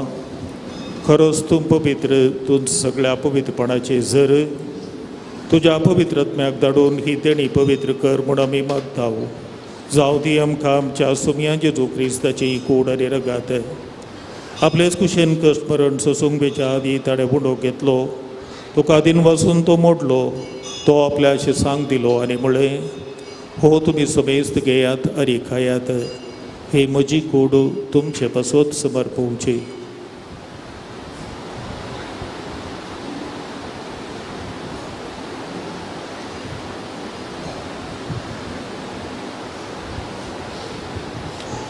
खरोच तूं पवित्र, तूं सगळ्या पवित्रपणाचे जर तुज्या पवित्रत्म्याक धाडून ही देणी पवित्र कर म्हूण आमी मागता. जावं ती आमकां आमच्या सुमया जेजू क्रिस्ताची कूड आनी रगात. आपलेच कुशेन कश्ट मरण सोसूंक बेच्या आदी ताणें उंडो घेतलो, तुका दिन वासून तो मोडलो, तो आपल्या शिसांक दिलो आनी म्हळें, हो तुमी समेस्त घेयात आनी खायात, ही म्हजी कूड तुमचे पासत समर्पोवची.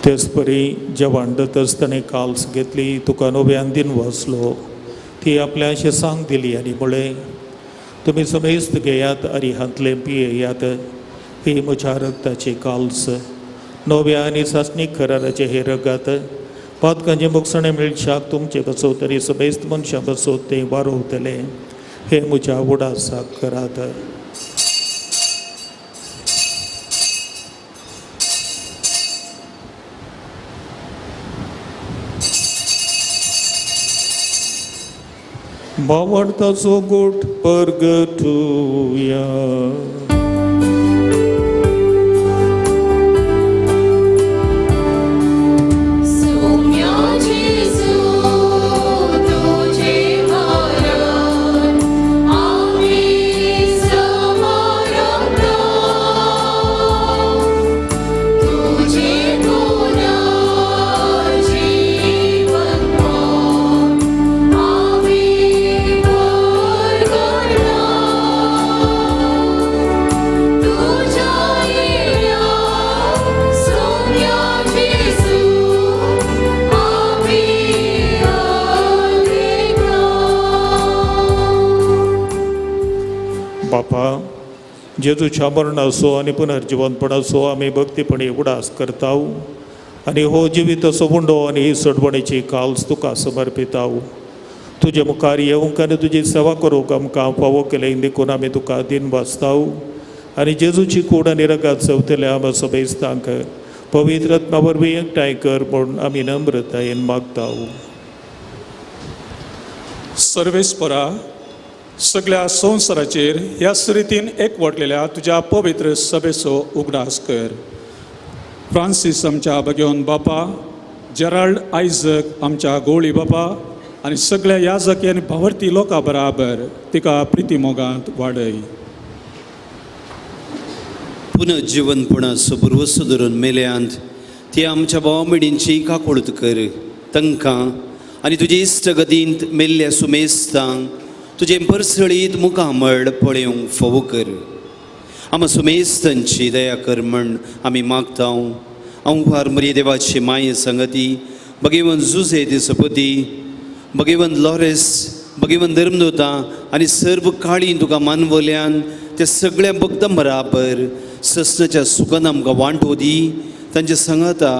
तेच परी जेवण दतच ताणें काल्स घेतली, तुका नव्यान दिन वाचलो, ती आपल्या शिसांक दिली आनी म्हळें, तुमी समेस्त घेयात आनी हांतलें पियेयात, ही म्हज्या रगताची काल्स, नव्या आनी सासणीक कराराचें हें रगात, पातकांचें मोगसणें मेळशाक तुमचे बसोत आनी समेस्त मनशां बसोत तें वारोवतलें, हें म्हज्या उडासाक करात. भावार्थाचो गोट परगटुया. बापा, जेजूच्या मरणाचो आनी पुनर्जिवनपणाचो आमी भक्तीपणी उडास करता आनी हो जिविताचो उंडो आनी ही सोडवणेची काल्स तुका समर्पिता. तुजे मुखार येवंक आनी तुजी सेवा करूंक आमकां फावो केलें देखून आमी तुका दिन वाचता आनी जेजूची कूड आनी रगात चवतल्या आमकां समेस्तांक पवित्र आत्मा वरवीं एकठांय कर म्हूण आमी नम्रतायेन मागता. सर्वेस्परा, सगळ्या संवसाराचेर ह्या रितीन एकवटलेल्या तुज्या पवित्र सभेचो उगडास कर. फ्रांसीस आमच्या भगेवन बापा, जेराल्ड आयजक आमच्या गोळी बापा आनी सगळ्या याजकी आनी भावर्थी लोकां बराबर तिका प्रिती मोगांत वाडय. पुनर्जिवनपणाचो पुर्वसो धरून मेल्यांत ती आमच्या भाव भयणींची काकुळट कर. तांकां आनी तुजे इश्टगतींत मेल्ल्या सुमेस्तांक तुजें परसळीत मुखामळ पळोवंक फावो कर. आमा सुमेस्तांची दया कर म्हण आमी मागता. अंवार मरिये देवाची माये संगती, भगेवन जुझे दिसपती, भगेवन लॉरेस, भगेवन धर्मदोता आनी सर्व काळी तुका मानवल्यान त्या सगळ्या भक्तां बराबर ससनाच्या सुखान आमकां वांटो दी. तांचे सांगाता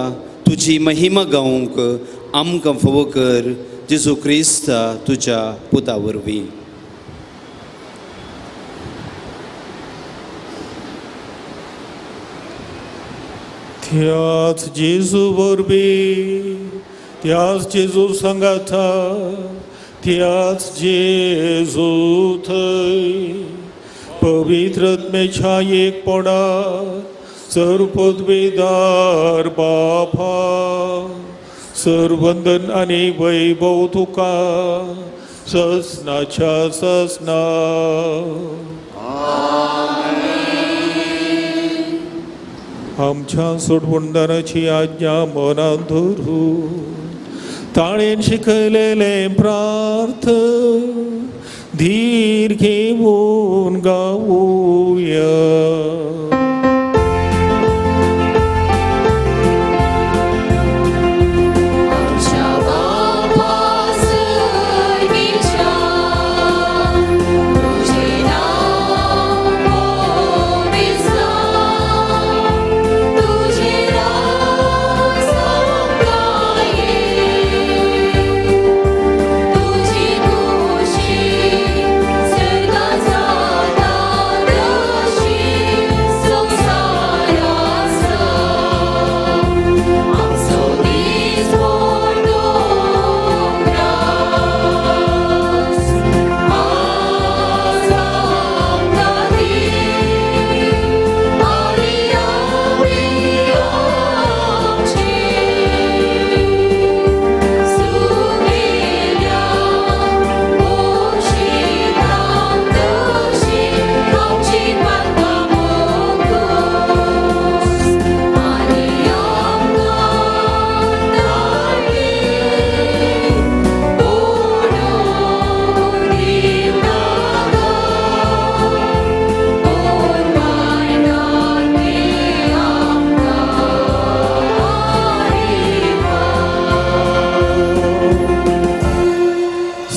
तुजी महिमा गावंक आमकां फावो कर, जेजू क्रिस्ता तुज्या पुता वरवीं. त्याच जेजू वरवीं, त्याच जेजू सांगाता, त्याच जेजू थंय पवित्र आत्म्याच्या एकपणात सर्वपदवीदार बापा, सर्वंदन आनी वैभव तुका ससनाच्या ससना. आमच्या सोडवणदाराची आज्ञा मनात धरू, ताणें शिकयलेलें प्रार्थ धीर घेवन गावया. तुझी खुशी सर्गात जाता तशी.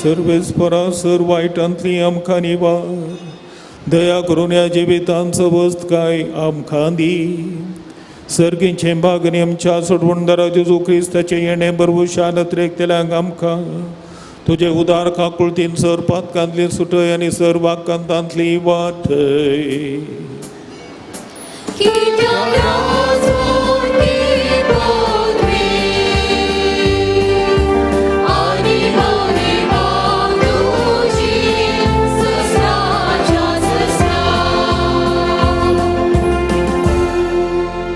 सर्वेस्परा सर वायटांतली आमकां निवार. दया करून ह्या जिवितांत सवस्तकाय आमकां दी. सर्गीचें भागनी आमच्या सोडवणदारा जेजू क्रिस्ताचें येणें बरवशान नत्रेकतल्यांक आमकां तुजे उदार काकुळतीन सर पातकांतली सुटय आनी सर वाकांतांतली वाटय.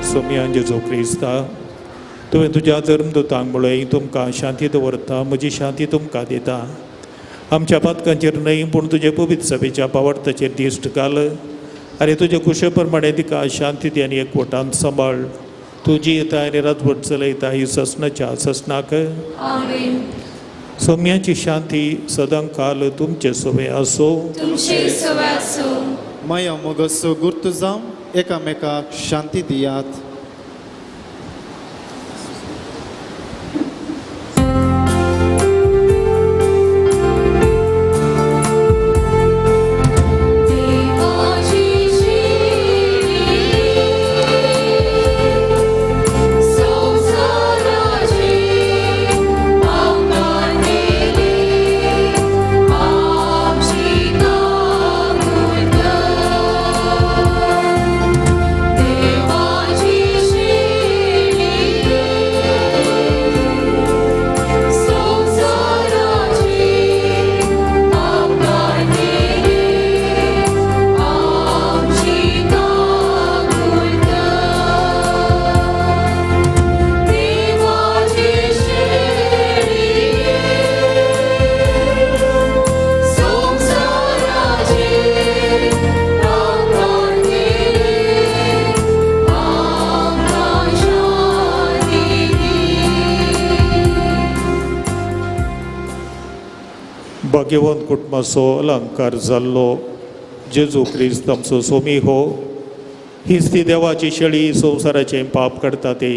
सोमयान जेजू क्रिस्ता तुवें तुज्या धर्मदूतांक म्हळें तुमकां शांती दवरता, म्हजी शांती तुमकां दिता. आमच्या पातकांचेर न्हय पूण तुजे पवित्र सभेच्या पावडताचेर दिश्ट घाल आनी तुजे कुशे प्रमाणे तिका शांती दी आनी एकवटान सांबाळ. तूं जियेता आनी रातभर चलयता ही ससनाच्या ससनाक. सोम्याची शांती सदां काल तुमचे सोवे आसो. माया मोगसो गुर्त जावं एकामेकाक शांती दियात. भाग्यवंत कुटुंबाचो अलंकार जाल्लो जेजू क्रिस्त आमचो सोमी हो. हीच ती देवाची शेळी संवसाराचें पाप काडटा ते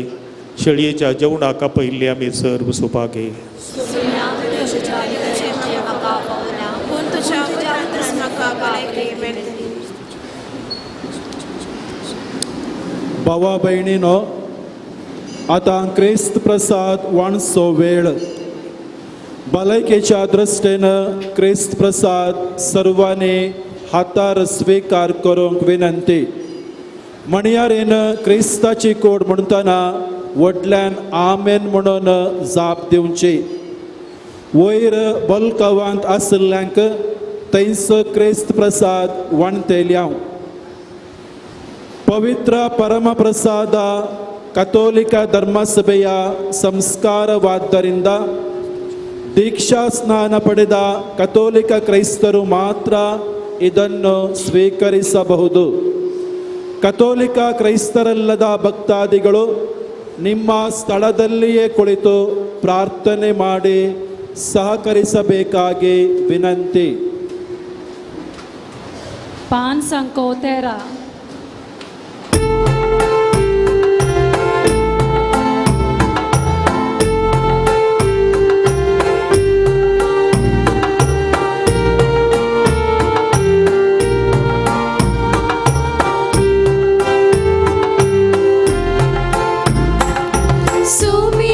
शेळयेच्या जेवणाक आपयल्ली आमी सर्व सुभागे. भावा भयणीनो, आतां क्रिस्त प्रसाद वाणचो वेळ. भलायकेच्या दृश्टीन क्रिस्त प्रसाद सर्वांनी हातार स्विकार करूंक विनंती. म्हणयारेन क्रिस्ताची कोड म्हणटना व्हडल्यान आमेन म्हणून जाप दिवची. वयर बलकवांत आशिल्ल्यांक थंयसो क्रिस्त प्रसाद वाणतेल्या. पवित्र परमप्रसाद ಕಥೋಲಿಕ ಧರ್ಮಸಭೆಯ ಸಂಸ್ಕಾರವಾದ್ದರಿಂದ ದೀಕ್ಷಾ ಸ್ನಾನ ಪಡೆದ ಕಥೋಲಿಕ ಕ್ರೈಸ್ತರು ಮಾತ್ರ ಇದನ್ನು ಸ್ವೀಕರಿಸಬಹುದು. ಕಥೋಲಿಕ ಕ್ರೈಸ್ತರಲ್ಲದ ಭಕ್ತಾದಿಗಳು ನಿಮ್ಮ ಸ್ಥಳದಲ್ಲಿಯೇ ಕುಳಿತು ಪ್ರಾರ್ಥನೆ ಮಾಡಿ ಸಹಕರಿಸಬೇಕಾಗಿ ವಿನಂತಿ. ಪಾನ್ ಸಂಕೋತೆರ. Sumi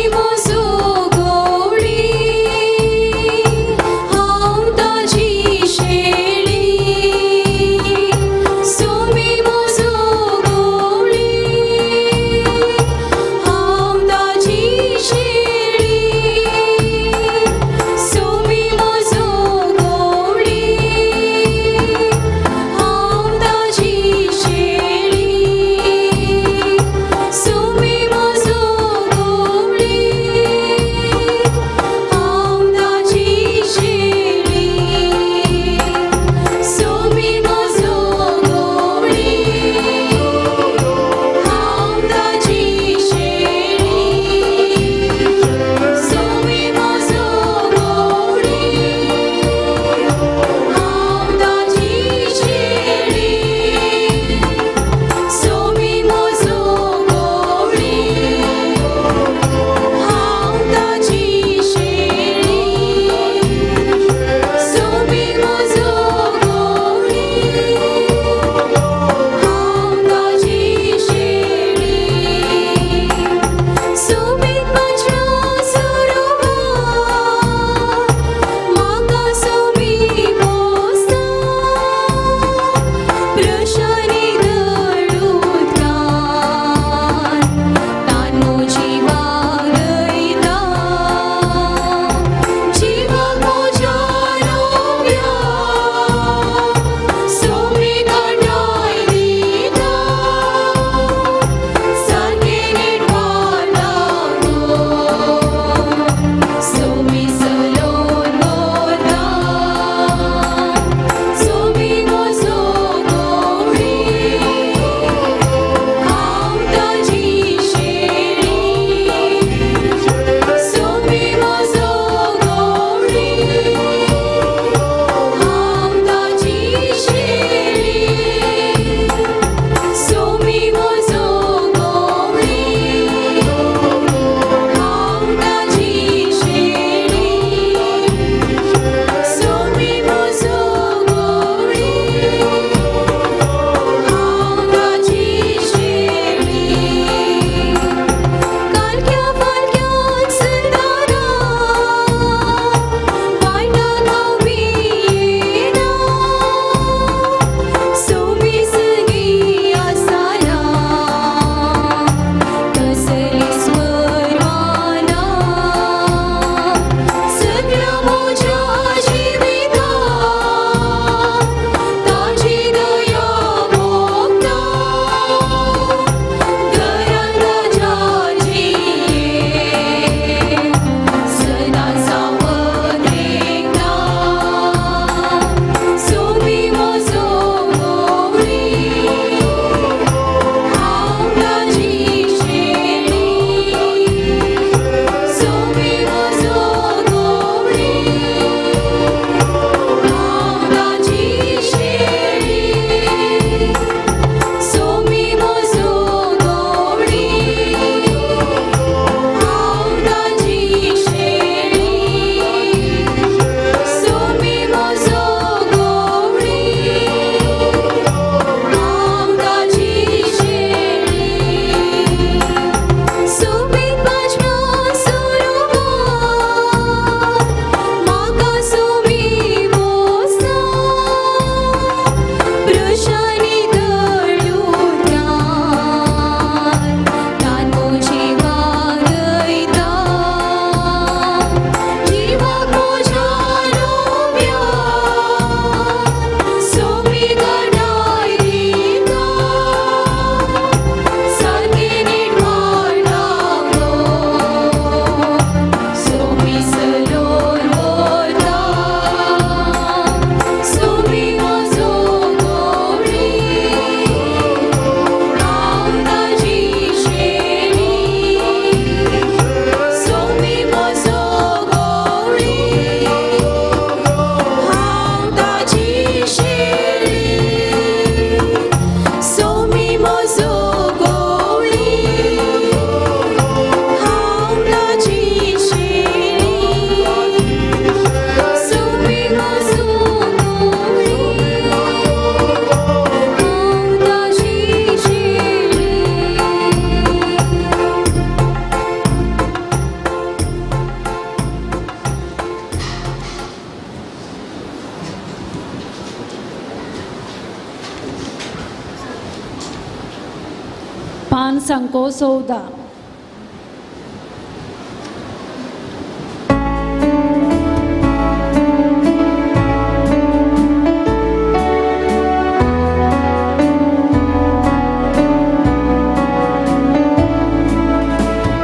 पांच अंको 14.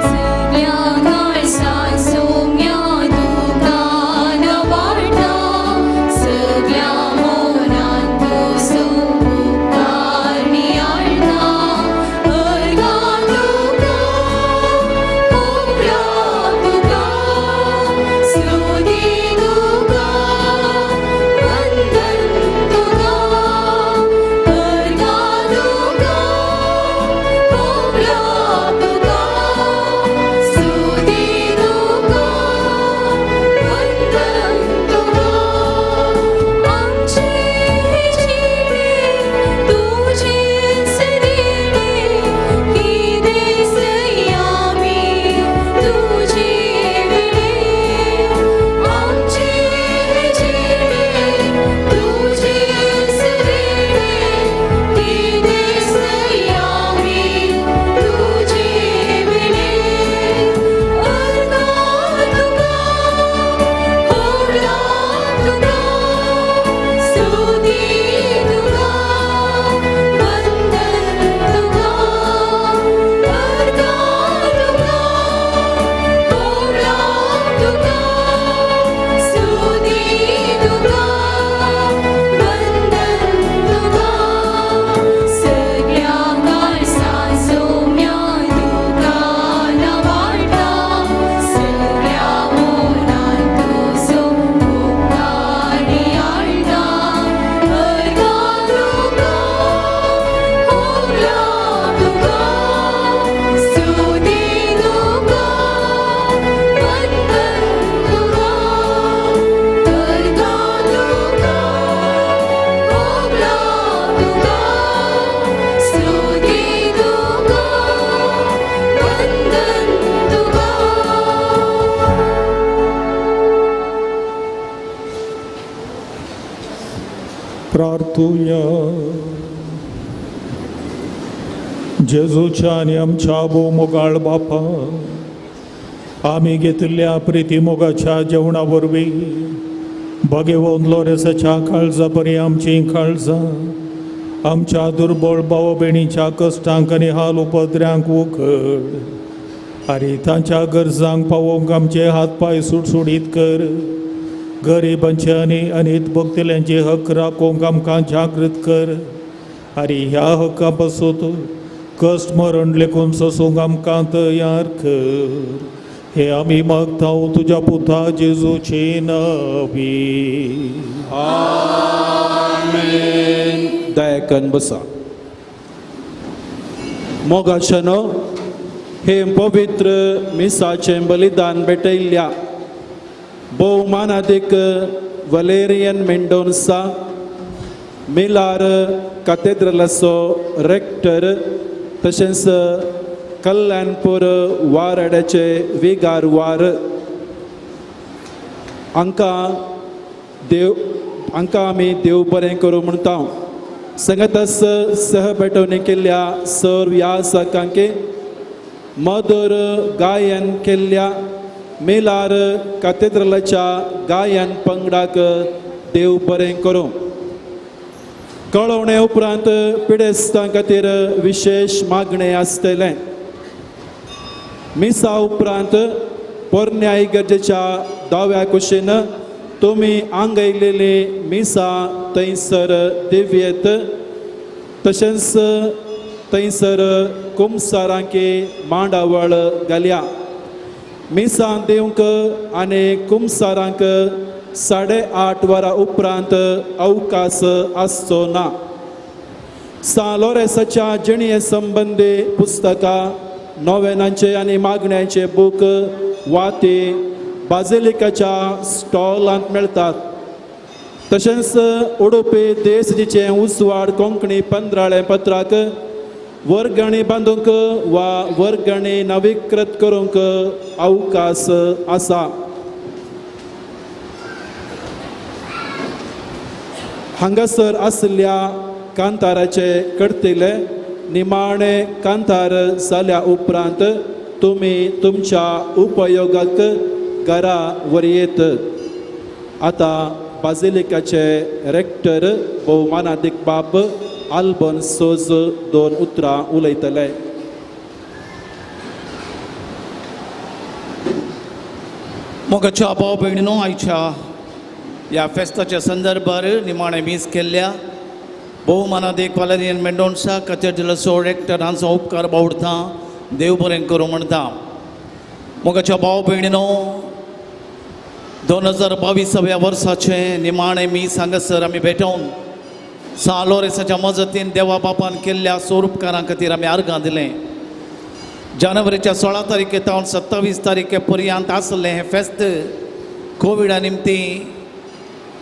सगळ्या काळजान सोम्या दुकान वाडटा, सगळ्या मनान तुजो उपकार नियाळटा. अर्गां तुका, तुका, स्तुती तुका, वंदन तुका. अर्गां तुका, तुका, स्तुती तुका, वंदन तुका. आमचे जिणे तुजेच देणे, कितें आमी तुजे विणे. आमचे जिणे तुजेच देणे, कितें आमी तुजे विणे. अर्गां तुका, होगला तुका, स्तुती तुका, वंदन तुका. अर्गां तुका, होगला तुका, स्तुती तुका, वंदन तुका. सगळ्या काळजान सोम्या दुकान वाडटा, सगळ्या मनान तुजो उपकार नियाळटा. अर्गां तुका, होगला तुका, स्तुती तुका, वंदन तुका. अर्गां तुका, होगला तुका, स्तुती तुका, वंदन तुका. प्रार्थुया. जेजूच्या आनी आमच्या भोव मोगाळ बापा, आमी घेतिल्ल्या प्रिती मोगाच्या जेवणा वरवीं भगेवन लोरेसाच्या काळजा परी आमचीं काळजां आमच्या दुर्बळ भाव भयणीच्या कश्टांक आनी हाल उपद्र्यांक उखड आनी तांच्या गरजांक पावोवंक आमचे हात पांय सुटसुटीत कर. गरिबांचे आनी अनीत भोगतल्यांचे हक राखूंक आमकां जागृत कर आनी ह्या हक्का पासून कश्ट मरण लेखून सोसूंक आमकां तयार कर. हे आमी मागता तुज्या पुता जेजूचे नांवी. आमेन. दयाकन बसा. मोगाच्यानो, हे पवित्र मिसाचें बलिदान भेटयल्ल्या भोवमानादीक वलेरियन मेंडोन्सा, मिलार कातेद्रलाचो रेक्टर, तशेंच कल्याणपूर वाराड्याचे विगार वार, हांकां देव हांकां आमी देव बरें करूं म्हणटा. संगतस सह भेटवणी केल्ल्या सर्व याजकांके, मधुर गायन केल्ल्या मेलार कातेद्रलाच्या गायन पंगडाक देव बरें करूं. कळोवणे उपरांत पिडेस्तां खातीर विशेश मागणें आसतलें. मिसा उपरांत पोरण्या इगर्जेच्या दाव्या कुशीन तुमी आंगयलेली मिसा थंयसर दिव्येत, तशेंच थंयसर कुमसारांकी मांडावळ घाल्या. मिसां दिवंक आनी कुमसारांक 8:30 वरां उपरांत अवकाश आसचो ना. सां लोरेसाच्या जिणे संबंदी पुस्तकां, नोवेनांचे आनी मागण्यांचे बूक, वाती बाजिलिकाच्या स्टॉलांत मेळटात. तशेंच उडुपी देसजीचें उजवाड कोंकणी पंद्राळें पत्राक वर्गणी बांदूंक वा वर्गणी नवीकृत करूंक अवकाश आसा. हांगासर आशिल्ल्या कांताराचे करतले निमाणे कांतार जाल्या उपरांत तुमी तुमच्या उपयोगाक घरा व्हरयेत. आतां बाजिलिकाचे रेक्टर भोवमानादीक बाब आल्बन सोज दोन उतरां उलयतले. मोगाच्या भाव भयणीनो, आयच्या ह्या फेस्ताच्या संदर्भार निमाणें मीस केल्ल्या भोवमानादीक वालेरियन मेंडोन्सा कथेड्रलाचो रेक्टर हांचो उपकार बावडता, देव बरें करूं म्हणटा. मोगाच्या भाव भयणीनो, 2022व्या वर्साचें निमाणें मीस हांगासर आमी भेटोवन सां लोरेसाच्या मजतीन देवा बापान केल्ल्या स्वरूपकारां खातीर आमी आर्गां दिलें. जानेवारीच्या 16 तारखे तावन 27 तारखे पर्यंत आसलें हें फेस्त कोविडा निमती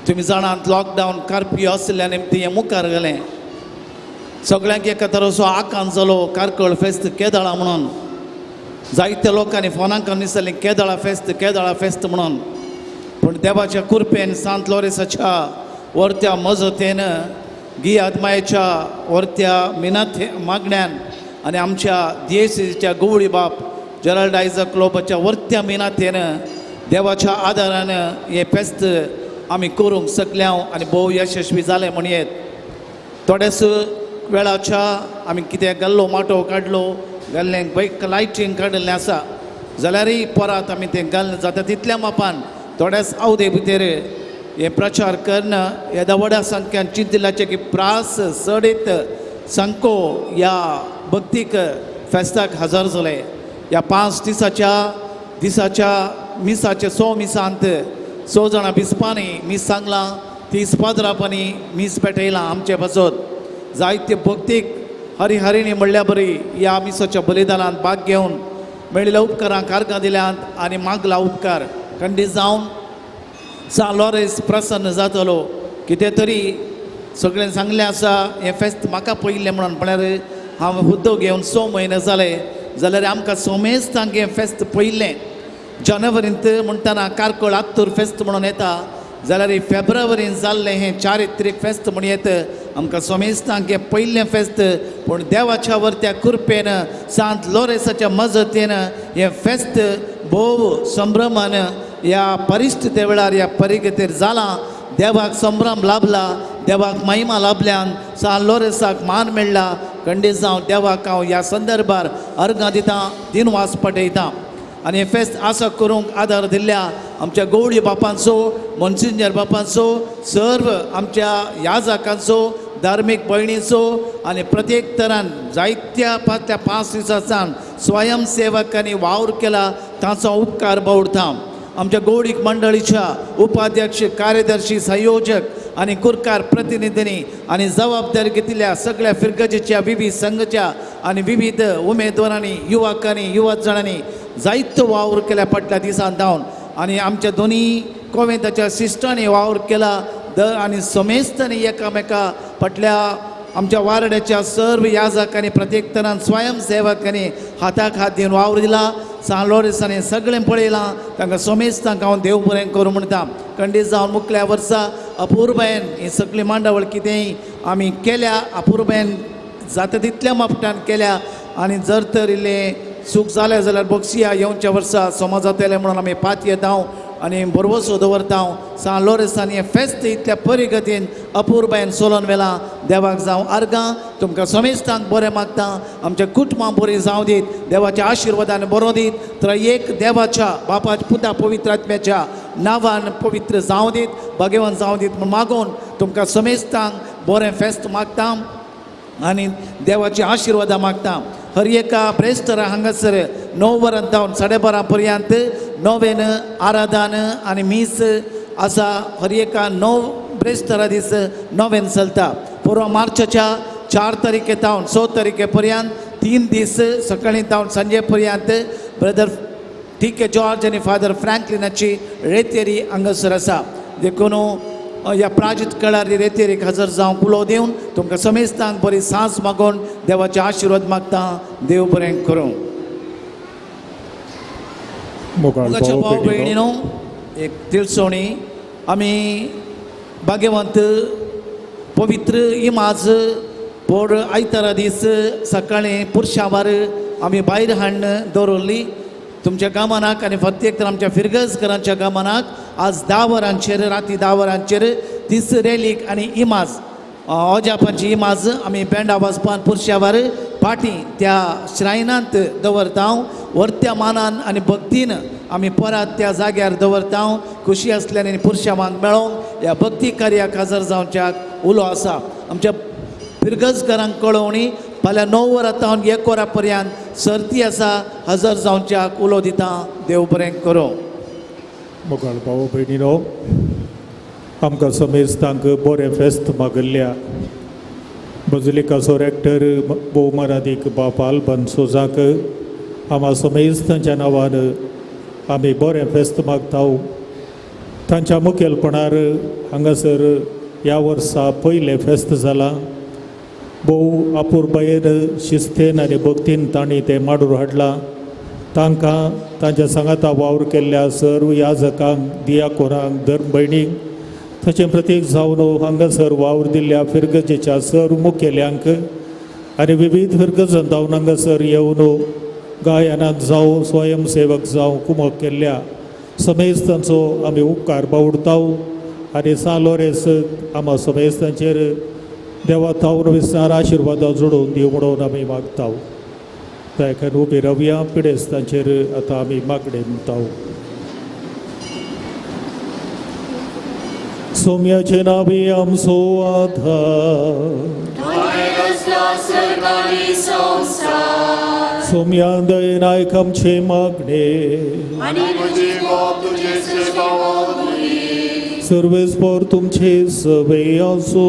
तुमी जाणात लॉकडावन कर्फ्यू आशिल्ल्या निमती हें मुखार गेलें. सगळ्यांक एका तरेचो आकांत जालो कार्कळ फेस्त केदळा म्हणून. जायत्या लोकांनी फोनांक दिसलें केदळा फेस्त केदळा फेस्त म्हणून. पूण देवाच्या कृपेन सांत लोरेसाच्या वर्त्या मजतीन गियाद मायेच्या वर्त्या मिनाथे मागण्यान आनी आमच्या दियेसीच्या गवळी बाप जेराल्ड आयजक लोबाच्या वर्त्या मिनाथेन देवाच्या आदारान हें फेस्त आमी करूंक शकले आनी भोव यशस्वी जालें म्हणयेत. थोड्याच वेळाच्या आमी कितें गल्लो माटोव काडलो, गल्लें बैक लायटींग काडिल्लें आसा जाल्यारय परत आमी तें गल्लें जाता तितल्या मापान थोड्याच अवधे भितर हें प्रचार करून येदा व्हडा संख्यान चिंतिल्ल्याचें की प्रास चडीत संको ह्या भक्तीक फेस्ताक हजर जाले. ह्या 5 दिसाच्या दिसाच्या मिसाचे 100 मिसांत 100 जाणां बिस्पांनी मीस सांगलां, 30 पाद्रापांनी मीस पेटयलां. आमचे पासत जायते भक्तीक हरिहरिणी म्हणल्या बरी ह्या मिसाच्या बलिदानांत भाग घेवन मेळिल्ल्या उपकारांक आर्गां दिल्यांत आनी मागला उपकार खंडीत जावन सां लोरेस प्रसन्न जातलो. कितें तरी सगळें सांगलें आसा हें फेस्त म्हाका पयलें म्हणून, म्हळ्यार हांव हुद्दो घेवन 6 म्हयने जाले जाल्यार आमकां सोमेस्तांक हें फेस्त पयलें. जानेवारींत म्हणटना कार्कळ आत्तूर फेस्त म्हणून येता जाल्यार फेब्रुवारीन जाल्लें हें चारित्रीक फेस्त म्हण येत. आमकां सोमेस्तांक हें पयलें फेस्त, पूण देवाच्या वर्त्या कृपेन सांत लोरेसाच्या मजतीन हें फेस्त भोव संभ्रमान ह्या परिस्थिती वेळार ह्या परिगतेर जालां. देवाक संभ्रम लाभला, देवाक महिमा लाभल्यान सां लोरेसाक मान मेळ्ळा. खंडीत जावन देवाक हांव ह्या संदर्भार अर्गां दितां, दिनवास पटयतां. आनी हें फेस्त आसा करूंक आदार दिल्ल्या आमच्या गवळी बापांचो, मोन्सिंजर बापांचो, सर्व आमच्या याजकांचो, धार्मीक भयणीचो आनी प्रत्येक तरान जायत्या फाटल्या 5 दिसांसान स्वयंसेवकांनी वावर केला तांचो उपकार बावडता. आमच्या गौडीक मंडळीच्या उपाध्यक्ष, कार्यदर्शी, संयोजक आनी कुरकार प्रतिनिधींनी आनी जबाबदारी घेतिल्ल्या सगळ्या फिरगजेच्या विविध संघाच्या आनी विविध उमेदवारांनी, युवकांनी, युवजणांनी जायतो वावर केल्या फाटल्या दिसान धावन. आनी आमच्या दोनी कोवेंताच्या सिस्टरांनी वावर केला the आनी समेस्तांनी एकामेका फाटल्या आमच्या वार्डाच्या सर्व याजकांनी प्रत्येक तरान स्वयंसेवकांनी हाताक हात दिवन वावर दिला. सां लोरेसांनी सगळें पळयलां, तांकां सोमेस्तांक हांव देव बरें करूं म्हणटा. खंडीत जावन मुखल्या वर्सा अपुरबायेन ही सगळी मांडावळ कितेंय आमी केल्या, अपुरबायेन जाता तितल्या मापटान केल्या. आनी जर तर इल्लें चूक जालें जाल्यार बक्षिया येवच्या वर्सा समाज जातलें म्हणून आमी पातयेता आनी भरवसो दवरता. सां लोरेसांनी हें फेस्त इतल्या परिगतीन अपुरबायेन सोलोन व्हेलां. देवाक जावं आर्गां, तुमकां समेस्तांक बरें मागता, आमच्या कुटुंबां बरीं जावं दीत, देवाच्या आशिर्वादान बरो दीत, तर एक देवाच्या बापाच्या पुता पवित्र आत्म्याच्या नांवान पवित्र जावं दीत, भाग्यवान जावं दीत म्हूण मागून तुमकां समेस्तांक बरें फेस्त मागता आनी देवाची आशिर्वादां मागता. हर एका ब्रेस्तारा हांगासर 9 वरां जावन 12:30 पर्यंत नोवेन आराधन आनी मीस आसा. हर एका 9 ब्रेस्तारा दीस नोवेन चलता. पुरो मार्चाच्या 4 तारखे जावन 6 तारखे पर्यंत 3 दीस सकाळीं जावन सांजे पर्यंत ब्रदर टी.के. जॉर्ज आनी फादर फ्रँकलिनाची रेतेरी हांगासर आसा. देखून ह्या प्राजित काळार रेतेरीक हजर जावंक उलो दिवन तुमकां समेस्तांक बरी सांस मागून देवाचे आशिर्वाद मागता. देव बरें करूं. मोगाच्या भाव भयणीनो, एक तिळसोणी आमी भाग्यवंत पवित्र इमाज पोर आयतारा दीस सकाळीं पुरशावार आमी भायर हाडून दवरली. तुमच्या गामानाक आनी फक्त एक तर आमच्या फिरगजकरांच्या गामानाक आज 10 वरांचेर राती 10 वरांचेर तीस रेलीक आनी इमाज ओजापांची इमाज आमी बँडा वाजपान पुरशावार पाटी त्या श्रायनांत दवरता. वर्त्या मानान आनी भक्तीन आमी परत त्या जाग्यार दवरता. खुशी आसल्यान आनी पुरशावांक मेळोंक ह्या भक्ती कार्याक हजर जावच्याक उलो आसा. आमच्या फिरगजकरांक कळोवणी फाल्यां 9 वरां तावन 1 वरां पर्यंत सर्ती आसा, हजर जावच्याक उलो दिता. देव बरें करूं. मोगाळ भाव भयणीनो, आमकां समेस्तांक बरें फेस्त मागल्ल्या बजलिकाचो रेक्टर भोवमानादीक बाप आल्बन सोजाक आमा समेस्तांच्या नांवान आमी बरें फेस्त मागता. तांच्या मुखेलपणार हांगासर ह्या वर्सा पयलें फेस्त जालां. भोव अपुरबायेन शिस्तेन आनी भक्तीन तांणी तें माडूर हाडलां. तांकां तांच्या सांगाता वावर केल्ल्या सर्व याजकांक, दियाकोरांक, धर्म भयणींक तशें प्रत्येक जावन हांगासर वावर दिल्ल्या फिरगजेच्या सर्व मुखेल्यांक आनी विविध फिरगजन जावन हांगासर येवन गायनांत जावं स्वयंसेवक जावं कुमक केल्ल्या समेस्तांचो आमी उपकार बावडता. आनी सान लोरेंस आमा समेस्तांचेर देवा थावन विस्तार आशिर्वादां जोडून दिवं म्हणून आमी मागता. त्या उबी रावया, पिडेस्तांचेर आतां आमी मागणें म्हणटा. सोम्याचे नावी आमचो आधार, सोम्या दयेन आयक आमचें मागणें, सर्वेस्पर तुमचे सवे आसो.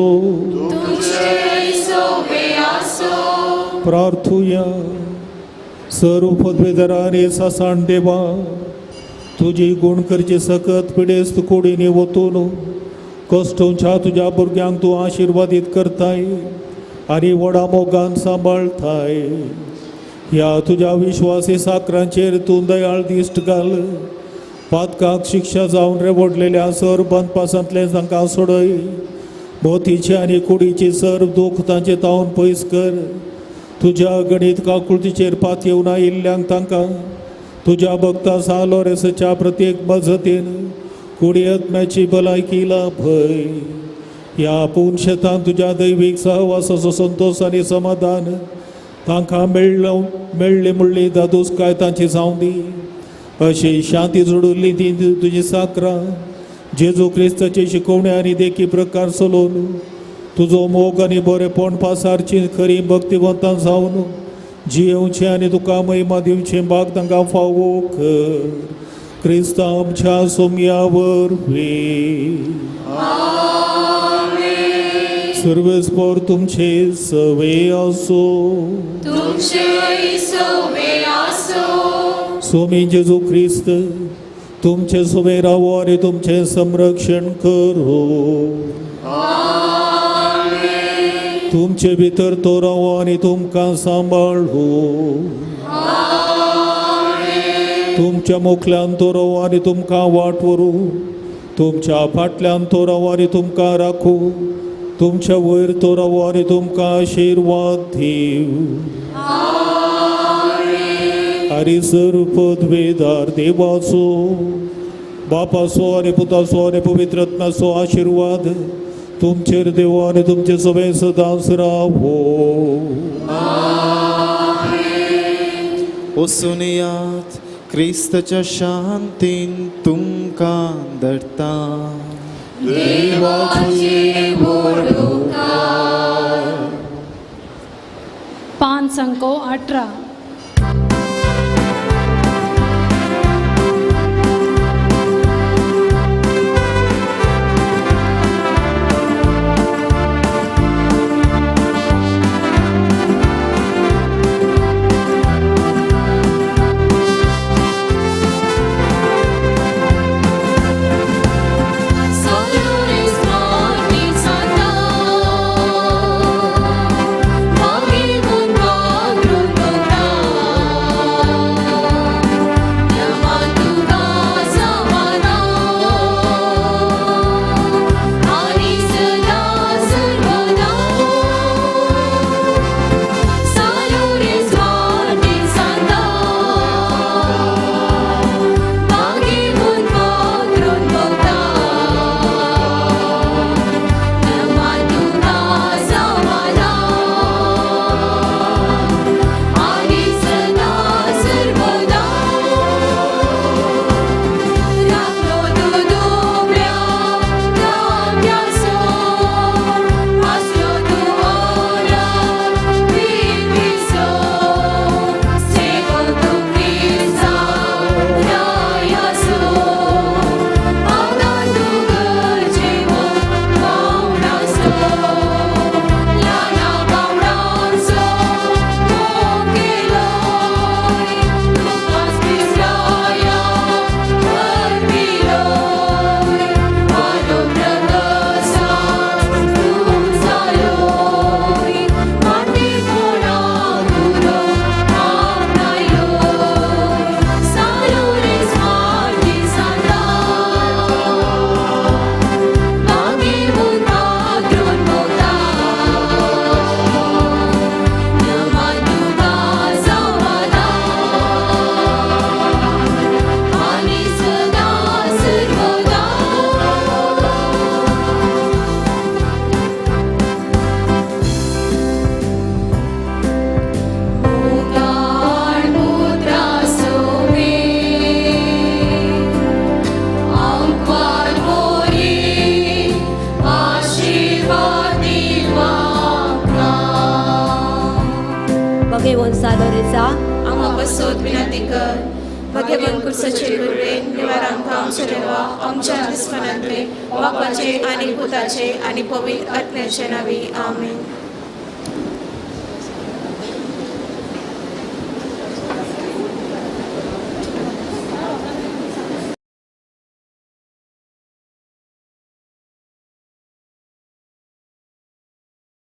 प्रार्थुया. सर्व पदवेदारांनी सासाण देवा, तुजी गुण करची सकत पिडेस्त कुडींनी वतून कश्टोंच्या तुज्या भुरग्यांक तूं आशिर्वादीत करताय आनी व्हडा मोगान सांबाळताय. ह्या तुज्या विश्वासी साकरांचेर तूं दयाळ दिश्ट घाल. पातकाक शिक्षा जावन रेवडलेल्या सर्व बंदपासांतलें तांकां सोडय. मोतीचे आनी कुडीची सर्व दूख तांचे तावन पयस कर. तुज्या गणीत काकुळतीचेर पात येवन आयिल्ल्यांक तांकां तुज्या भक्ता सान लोरेंसाच्या प्रत्येक मजतीन कुडी आत्म्याची भलायकी लाभय. ह्या पूर्ण शेतान तुज्या दैवीक सहवासाचो संतोश आनी समाधान तांकां मेळ्ळी म्हणली दादोसकाय तांची जावं दी. अशी शांती जोडुल्ली ती तुजी साकरां जेजू क्रिस्ताची शिकोवणी आनी देखी प्रकार चलोवन तुजो मोग आनी बरेपण पासारची खरी भक्तिवंतां जावन जियेवचें आनी तुका महिमा दिवचें भाग तांकां फावो कर. क्रिस्त आमच्या सोम्या वरवीं. सर्वेस्पर तुमचे सवे आसो. स्वामी जेजू क्रिस्त तुमचे सोबे रावो आनी तुमचें संरक्षण करूं. तुमचे भितर तो रावो आनी तुमकां सांबाळूं. तुमच्या मुखल्यान तो रावो आनी तुमकां वाट व्हरूं. तुमच्या फाटल्यान तो रावो आनी तुमकां राखूं. तुमच्या वयर तो रावो आनी तुमकां आशिर्वाद दिवं. आनी सर्व पदवेदार देवाचो, बापाचो आनी पुताचो आनी पवित्र आत्म्याचो आशिर्वाद तुमचेर देव आनी तुमचे सगळे सदांच रावो. वचुनयात क्रिस्ताच्या शांतीन तुमकां धरता. देवाचे बोडुकार. 5:18. Santa, भगेवन सालोरेसा आमकां पसोत विनंती कर. भगेवन कुर्साचे गुरवे निवार आमकां आमच्या देवा आमच्या दुस्मनांतले बापाचे आनी पुताचे आनी पवित्र आत्म्याचे नावी. आमेन.